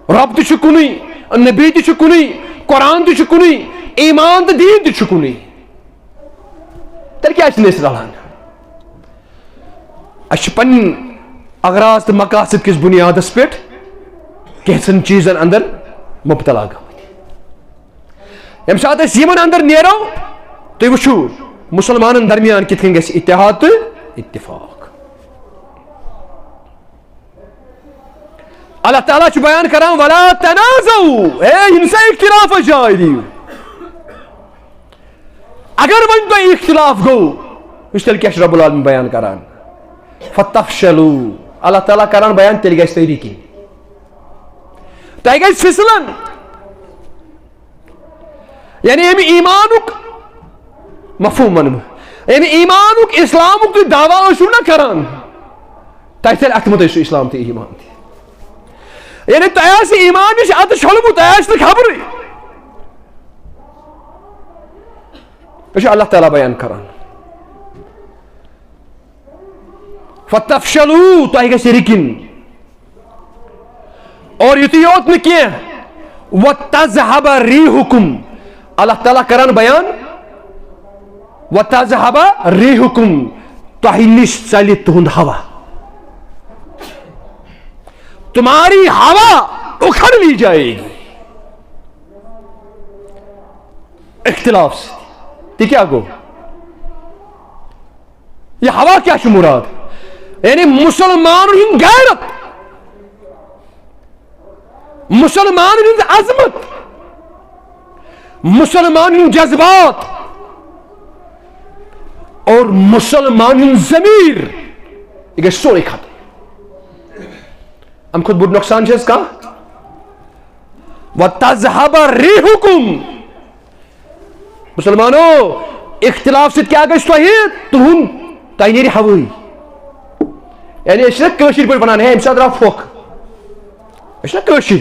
رب تہِ چھُ کُنُے، نبی تہِ چھُ کُنُے، قرآن تہِ چھُ کُنُے، ایمان تہٕ دیٖن تہِ چھُ کُنُے۔ تیٚلہِ کیازِ چھِنہٕ أسۍ رلان؟ اَسہِ چھِ پنٕنۍ اغراض تہٕ مقاصد کِس بُنیادس پٮ۪ٹھ کینٛژن چیٖزن اندر مبتلا گٔمٕتۍ۔ ییٚمہِ ساتہٕ أسۍ یِمن اندر نیرو، تُہۍ وٕچھِو، مُسلمانن درمیان کِتھ کٔنۍ گژھِ اتحاد تہٕ اتفاق۔ اللہ تعالیٰ چھُ بیان کران، ولا تنازعوا، ہے، یِم سا اختلافس جاے دِیِو۔ اگر وۄنۍ تۄہہِ اختلاف گوٚو، وٕچھ تیٚلہِ کیٛاہ چھُ رب العالمین بیان کران، فتفشلوا، اللہ تعالیٰ کران بیان، تیٚلہِ گژھِ تۄہہِ رِکِنۍ، تۄہہِ گژھِ فِسلن۔ یعنی ییٚمہِ ایمانُک مفہوم ونہٕ بہٕ، ییٚمہِ ایمانُک، اسلامُک تُہۍ دعویٰ ٲسِو نہ کران، تۄہہِ تیٚلہِ اتھٕ منٛز ٲسِو اسلام تہٕ ایمان تہِ۔ یعنی تۄہہِ آسہِ ایمان نِش اتھٕ چھۄلمُت، تۄہہِ آسہِ نہٕ خبرٕے۔ یہِ چھُ اللہ تعالیٰ بیان کران، فتفشلوا، تۄہہِ گژھِ رِکِنۍ۔ اور یُتُے یوت نہٕ کینٛہہ، وتذهب ريحكم، اللہ تعالیٰ کران بیان، وتذهب ريحكم، تۄہہِ نِش ژلہِ تُہُنٛد ہوا۔ تمہاری ہوا اکھڑ لی جائے گی۔ اختلاف سۭتۍ۔ تہِ کیٛاہ گوٚو؟ یہِ ہوا کیٛاہ چھُ مُراد؟ یعنی مُسلمانن ہُنٛد غیرت۔ مسلمان ہٕنٛز عظمت، مسلمان ہٕنٛدۍ جذبات اور مسلمان ہٕنٛدۍ ضمیر، یہِ گژھِ سورُے ختم۔ امہِ کھۄتہٕ بوٚڑ نۄقصان چھِ اَسہِ کانٛہہ؟ وَتَذْهَبَ رِيحُكُمْ۔ مسلمانو، اختلاف سۭتۍ کیٛاہ گژھِ تۄہہِ؟ تُہُنٛد، تۄہہِ نیرِ ہوٲیی۔ یعنی أسۍ چھِنہ کٲشِر پٲٹھۍ وَنان، ہے، أمِس ہا درٛاو پھۄکھ۔ أسۍ چھِنہ کٲشِر۔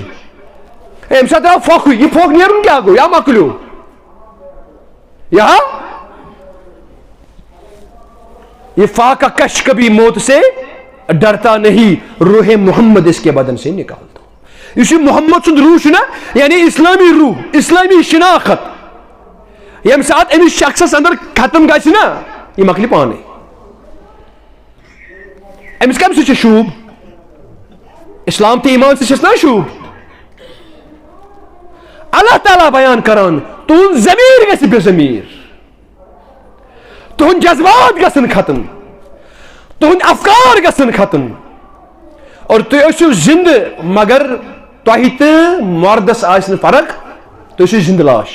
ہے، أمِس ہا درٛاو پھۄکھٕے، یہِ پھۄکھ نیرُن کیٛاہ گوٚو؟ یا مۄکلیو۔ یا یہ فاقہ کش کبھی موت سے ڈرتا نہیں، روح محمد اس کے بدن سے نکال دو۔ یُس یہِ محمد سُنٛد روح چھُ نا، یعنی اسلامی روح، اسلامی شناخت، ییٚمہِ ساتہٕ أمِس شخصس اندر ختم گژھِ نا، یہِ مۄکلہِ پانے۔ أمِس کمہِ سۭتۍ چھِ شوٗب؟ اسلام تہٕ ایمان سۭتۍ چھَس نا شوٗب۔ اللہ تعالیٰ بیان کران، تُہُنٛد ضمیر گژھِ بے ضمیر۔ تُہُنٛد جذبات گژھن ختم، تُہُنٛد افکار گژھن ختم، اور تُہۍ ٲسِو زندٕ، مگر تۄہہِ تہٕ مردس آسہِ نہٕ فرق، تُہۍ ٲسِو زندٕ لاش۔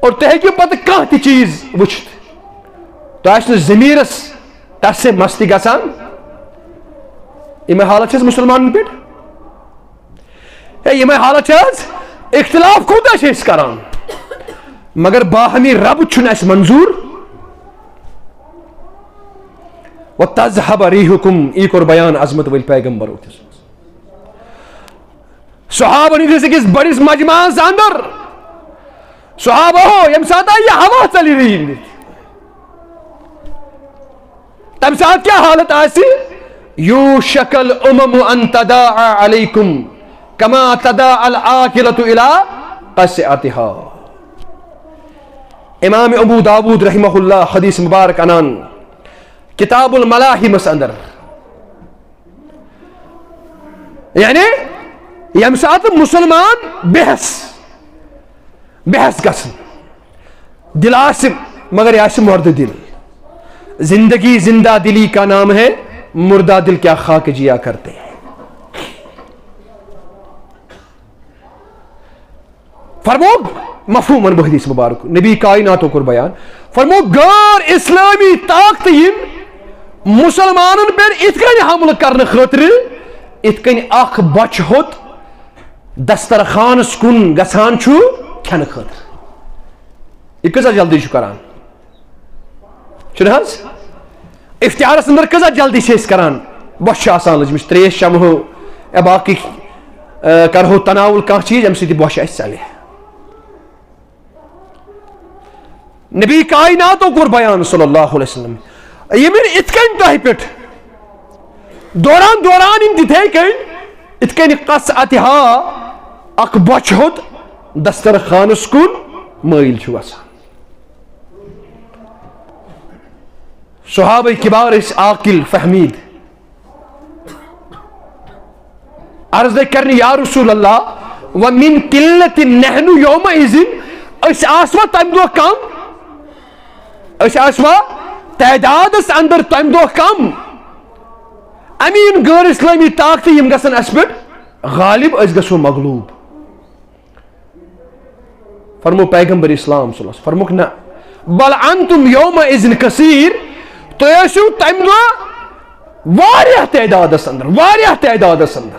اور تُہۍ ہیٚکِو پتہٕ کانٛہہ تہِ چیٖز وٕچھِتھ، تۄہہِ آسہِ نہٕ ضمیٖرس تس سے مستی گژھان۔ یِمے حالت چھِ اَسہِ مُسلمانن پٮ۪ٹھ۔ ہے، یِمے حالت چھِ حظ؟ اختلاف کوٗتاہ چھِ أسۍ کران، مگر باہمی رب چھُنہٕ اَسہِ منظوٗر۔ وَتَذْهَبَ رِيحُكُمْ، یی کوٚر بیان عظمت وٲلۍ پیغمبر اوتھس۔ صحابن ہٕنٛدِس أکِس بٔڑِس مجمعس اندر، صحابہ ہو، ییٚمہِ ساتہٕ یہِ ہوا ژَلہِ رِیِتھ، تمہِ ساتہٕ کیٛاہ حالت آسہِ؟ یوشک الامم ان تداعی علیکم کما تداعی العاقلۃ الی قصعتہا۔ امام ابو داود رحمہ اللہ حدیث مبارک انان کتاب الملاحمس اندر، یعنی ییٚمہِ ساتہٕ مسلمان بحث بحث گژھن، دل آسہِ، مگر یہِ آسہِ مردٕ دل۔ زندگی زندہ دلی کا نام ہے، مردہ دل کیا خاک جیا کرتے ہیں۔ فرموو، مفہوم ونہٕ بہٕ حدیث مبارک، نبی کائناتو کوٚر بیان، فرموو، غٲر اسلٲمی طاقتہٕ یِن مسلمانن پٮ۪ٹھ اِتھ کٔنۍ حملہٕ کرنہٕ خٲطرٕ، اِتھ کٔنۍ اکھ بۄچھِ ہوٚت دسترخوانس کُن گژھان چھُ کھٮ۪نہٕ خٲطرٕ۔ یہِ کۭژاہ جلدی چھُ کران؟ چھُنہٕ حظ؟ افطارس اندر کۭژاہ جلدی چھِ أسۍ کران؟ بۄچھِ چھِ آسان لٔجمٕژ، ترٛیش چمہو یا باقٕے، آ، کرہو تناول کانٛہہ چیٖز، ییٚمہِ سۭتۍ یہِ بۄچھِ اَسہِ ژلہِ۔ نبی کائناتو کوٚر بیان صلی اللہ علیہ وسلم، یِم یِن اِتھ کٔنۍ تۄہہِ پٮ۪ٹھ دوران دوران یِن تِتھے کٔنۍ، اِتھ کٔنۍ قصعتہا، اکھ بۄچھِ ہوٚت دسترخوانس کُن مٲیِل چھُ گژھان۔ صحابہ کبار ٲسۍ عاقل فہمید۔ عرض لٔگۍ کرنہِ، یا رسول اللہ، ومن قلت نحن یومئذ، أسۍ آسوا تمہِ دۄہ کم؟ أسۍ آسوا تعدادس اندر تمہِ دۄہ کم؟ امہِ یِن غٲر اسلٲمی طاقتہٕ، یِم گژھن اسہِ پٮ۪ٹھ غالب، أسۍ گژھو مغلوب۔ فرمو پیغمبر اسلام صلی اللہ علیہ وسلم، فرموکھ نہ، بل انتم یومئذ کثیر، تُہۍ ٲسِو تمہِ دۄہ واریاہ تعدادس اندر، واریاہ تعدادس اندر۔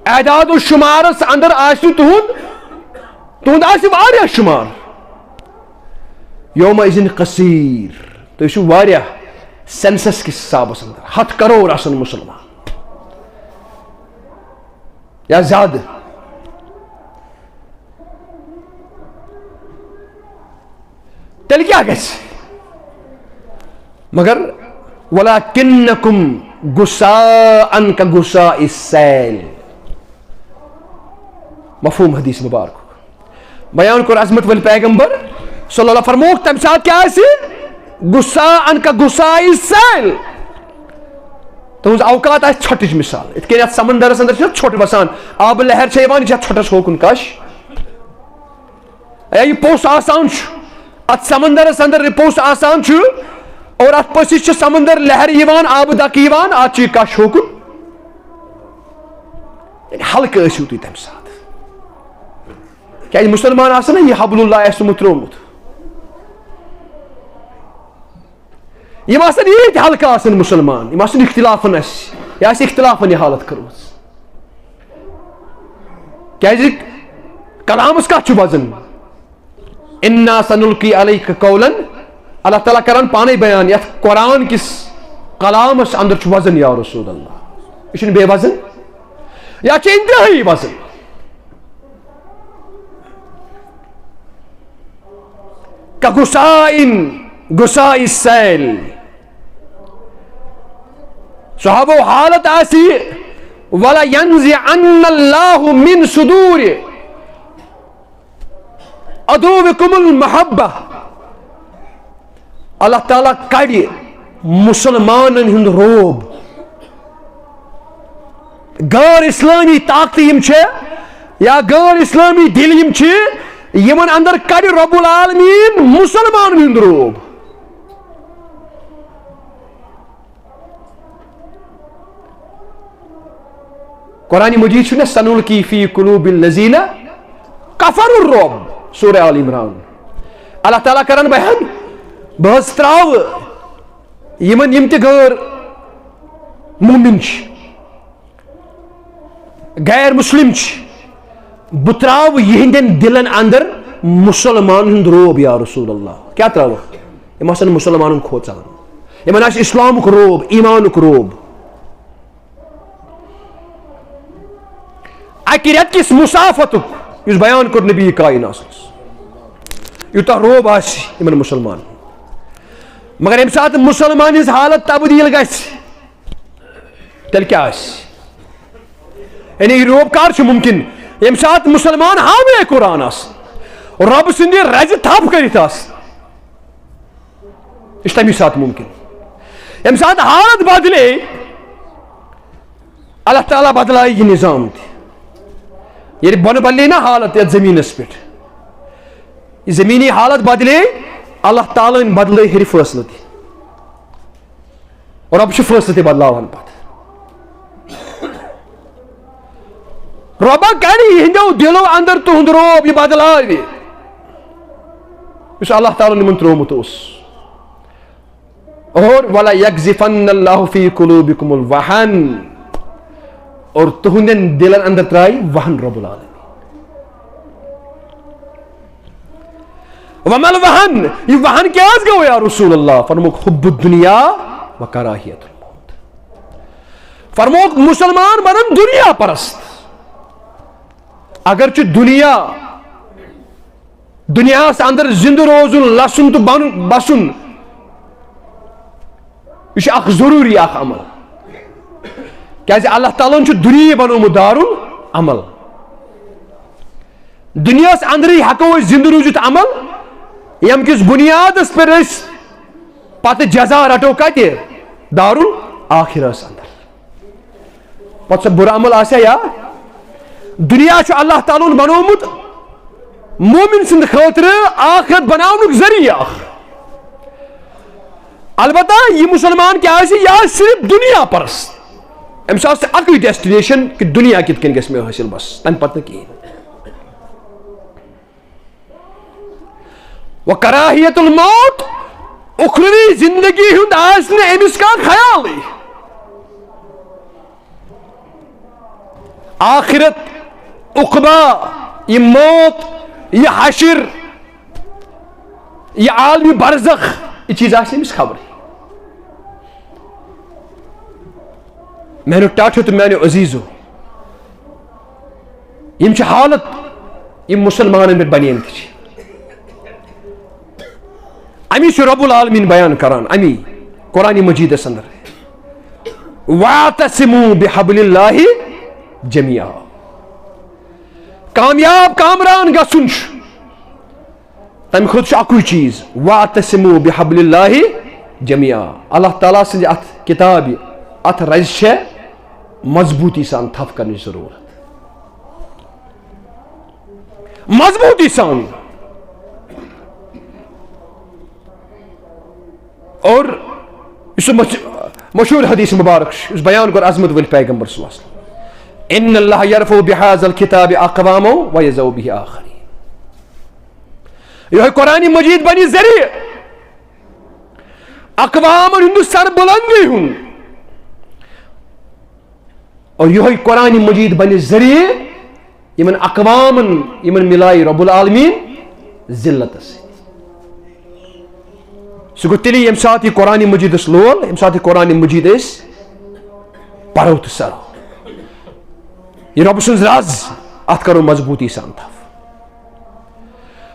اعداد و شمارس اندر آسہِ تُہُنٛد، تُہُنٛد آسہِ واریاہ شمار۔ یومئذ کثیر، تُہۍ ٲسِو واریاہ، سینسس کِس حسابس اندر ہتھ کرور آسن مسلمان۔ یا زیادٕ۔ تیٚلہِ کیٛاہ گژھِ؟ مگر ولکنکم غثاء کغثاء السیل۔ مفہوم حدیث مبارک۔ بیان کوٚر عظمت وٲلۍ پیغمبر صلی اللہ علیہ وسلم، فرمووُکھ تمہِ ساتہٕ کیٛاہ آسہِ؟ غثاء کغثاء السیل۔ تُہنٛز اوقات آسہِ ژھۄٹٕچ مثال۔ یِتھ کٔنۍ یتھ سمندرس اندر چھِ ژھۄٹھ وسان، آبہٕ لہر چھےٚ یِوان، یہِ چھےٚ ژھۄٹس ہوکُن کش۔ اے، یہِ پوٚژھ آسان چھُ، اتھ سمندرس اندر یہِ پوٚژھ آسان چھُ، اور اتھ پٔژھِس چھِ سمندر لہر یِوان، آبہٕ دکہٕ یِوان، اتھ چھُ یہِ کش ہوکُن۔ یعنی ہلکہٕ ٲسِو تُہۍ تمہِ ساتہٕ۔ کیازِ مسلمان آسن نہ یہِ حبل اللہ آسہِ تِمو ترٛوومُت۔ یِم آسن ییٖتۍ ہلکہٕ آسن مسلمان، یِم آسن اختلافن اَسہِ، یہِ آسہِ اختلافن یہِ حالت کٔرمٕژ۔ کیازِ کلامس کتھ چھُ وزن؟ انا سنلقی علیک قولا، اللہ تعالیٰ کران پانے بیان، یتھ قرآن کِس کلامس اندر چھُ وزن یا رسول اللہ، یہِ چھُنہٕ بے وزن، یہِ چھُ انتہٲئی وزن۔ کغثاء، غثاء السیل۔ سُہ ہاوو حالت آسی، ولا ينزعن الله من صدور عدوكم المحبة۔ اللہ تعالیٰ کڑِ مسلمانن ہُنٛد روب۔ غٲر اسلٲمی طاقتہٕ یِم چھِ یا غٲر اسلٲمی دِل یِم چھِ، یِمن اندر کڑِ رب العالمین مسلمانن ہُنٛد روب۔ قرآن مجید چھُ نہ سنلقی فی قلوب الذین کفروا الرعب، سورہ آل عمران۔ اللہ تعالیٰ کران بیان، بہٕ حظ تراوٕ یِمن، یِم تہِ غٲر مومن چھِ، غیر مسلم چھِ، بہٕ تراوٕ یِہنٛدٮ۪ن دِلن اندر مسلمان ہُنٛد روب یا رسول اللہ۔ کیٛاہ تراوٕ؟ یِم آسن مسلمانن کھوژان، یِمن آسہِ اسلامُک روب، ایمانُک روب۔ اکہِ رٮ۪تہٕ کِس مسافتُک یُس بیان کوٚر نبی کائنات، یوٗتاہ روب آسہِ یِمن مسلمانن۔ مگر ییٚمہِ ساتہٕ مسلمان ہٕنٛز حالت تبدیل گژھِ، تیٚلہِ کیٛاہ آسہِ؟ یعنی یہِ روب کر چھُ ممکن؟ ییٚمہِ ساتہٕ مسلمان حاملے قرآن آسن، رۄب سٕنٛدِ رزِ تھپھ کٔرِتھ آسن۔ یہِ چھُ تَمی ساتہٕ ممکن۔ ییٚمہِ ساتہٕ حالت بدلے، اللہ تعالیٰ بدلایہِ یہِ نظام تہِ۔ ییٚلہِ بۄنہٕ بدلے نا حالت یتھ زمینس پٮ۪ٹھ، یہِ زمینی حالت بدلے، اللہ تعالیٰ ہن بدلٲے ہیٚرِ فٲصلہٕ تہِ۔ رۄب چھُ فٲصلہٕ تہِ بدلاوان پتہٕ۔ رۄبا کرِ یِہنٛدیو دِلو اندر تُہُنٛد روب، یہِ بدلاوِ، یُس اللہ تعالیٰ ہن یِمن ترٛوومُت اوس۔ اور ولا یقذفن اللہ فی قلوبکم الوہن، اور تُہنٛدٮ۪ن دِلن اندر ترٛایہِ وہن رب العالمین۔ ومل وہن، یہِ وہن کیٛازِ گوٚو یا رسول اللہ؟ فرمووُکھ حب الدنیا و کراہیت الموت۔ فرمووُکھ مسلمان بنن دنیا پرست۔ اگر چھُ دنیا، دنیاہس اندر زندٕ روزُن، لسُن تہٕ بن-، بسُن، یہِ چھُ اکھ ضروٗری اکھ عمل۔ کیازِ اللہ تعالیٰ ہن چھُ دُنیاہٕے بنوومُت دارُل عمل۔ دُنیاہَس اندرٕے ہٮ۪کو أسۍ زِندٕ روٗزِتھ عمل، ییٚمہِ کِس بُنیادَس پٮ۪ٹھ أسۍ پتہٕ جزا رٹو کتہِ؟ دارُل آخرس اندر۔ پتہٕ سُہ بُرٕ عمل آسیا یا؟ دُنیا چھُ اللہ تعالیٰ ہَن بنوومُت مومن سٕنٛدِ خٲطرٕ آخرت بناونُک ذٔریعہٕ اکھ۔ البتہ یہِ مسلمان کیٛاہ آسہِ؟ یہِ آسہِ صرف دُنیا پرست۔ أمِس آسہِ اکُے destination کہِ دُنیا کِتھ کٔنۍ گژھِ مےٚ حٲصِل، بس، تَمہِ پتہٕ نہٕ کِہیٖنۍ۔ و کراہیت الموت، اخروی زندگی ہُنٛد آسہِ نہٕ أمِس کانٛہہ خیالٕے۔ آخرت، عقبہ، یہِ موت، یہِ حشر، یہِ عالمِ برزخ، یہِ چیٖز آسہِ أمِس خبرٕے۔ میانیو ٹاٹھیو تہٕ میانیو عزیزو، یِم چھِ حالت، یِم مسلمانن پٮ۪ٹھ بنیمتۍ چھِ۔ امی چھُ رب العالمین بیان کران، امی قرآن مجیدس اندر، "واعتصموا بحبل اللہ جمیعا"۔ کامیاب، کامران گژھُن چھُ، تمہِ خٲطرٕ چھُ اکُے چیٖز، "واعتصموا بحبل اللہ جمیعا"۔ اللہ تعالیٰ سٕنٛزِ اتھ کتابہِ، اتھ رزِ چھےٚ مضبوٗطی سان تھپھ کرنٕچ ضروٗرت۔ مضبوٗطی سان۔ اور یُس مش-، مشہوٗر حدیث مبارک چھُ، یُس بیان کوٚر عظمت وٲلۍ پیغمبر صلی اللہ علیہ وسلم، "ان اللہ یرفع بہذا الکتاب اقواما ویضع بہ آخرین۔" یِہوٚے قرآن مجید بنہِ ذٔریعہٕ اقوامن ہُنٛد سربلندی ہُنٛد۔ اور یِہوٚے قرآن مجید بنہِ ذٔریعہٕ یِمن اقوامن، یِمن مِلایہِ رب العالمین ذلتس سۭتۍ۔ سُہ گوٚو تیٚلی ییٚمہِ ساتہٕ یہِ قرآن مجیدس لول، ییٚمہِ ساتہٕ یہِ قرآن مجید أسۍ پرو تہٕ سرو۔ یہِ رب سُنٛد راز، اتھ کرو مضبوٗطی سان تھپھ۔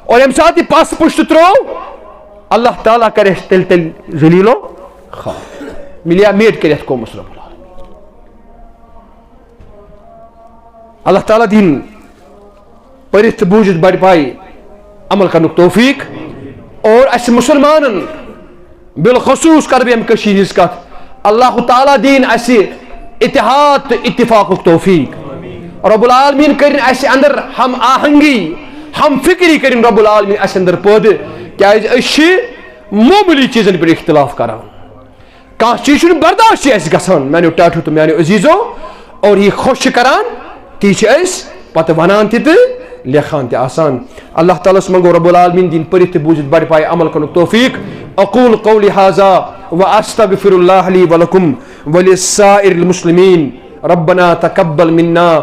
اور ییٚمہِ ساتہٕ یہِ پس پُشت ترٛوو، اللہ تعالیٰ کرِ اَسہِ تیٚلہِ تیٚلہِ ذلیل و خوار۔ ملیا میٹ کرِ اَتھ قومس رب العالمین۔ اللہ تعالیٰ دِیِن پٔرِتھ تہٕ بوٗزِتھ بڑِ پایہِ عمل کرنُک توفیق۔ اور اَسہِ مُسلمانن، بالخصوص کرٕ بہٕ ییٚمہِ کٔشیٖرِ ہٕنٛز کتھ، اللہ تعالیٰ دِیِن اَسہِ اتحاد تہٕ اتفاقُک توفیق۔ رب العالمین کٔرِن اَسہِ اندر ہم آہنگی، ہم فکری کٔرِن رب العالمین اَسہِ اندر پٲدٕ، کیازِ أسۍ چھِ معموٗلی چیٖزن پٮ۪ٹھ اختلاف کران۔ کانٛہہ چیٖز چھُنہٕ برداشتٕے اَسہِ گژھان، میانیو ٹاٹھیو تہٕ میانیو عزیزو، اور یہِ خۄش چھِ کران، تی چھِ أسۍ پتہٕ ونان تہِ تہٕ لیکھان تہِ آسان۔ اللہ تعالیٰ ہس منٛگو رب العالمین دِیِن پٔرِتھ تہٕ بوٗزِتھ بڑِ پایہِ عمل کرنُک توفیق۔ اقول قولی هذا واستغفر الله لي ولكم ولسائر المسلمين۔ ربنا تقبل منا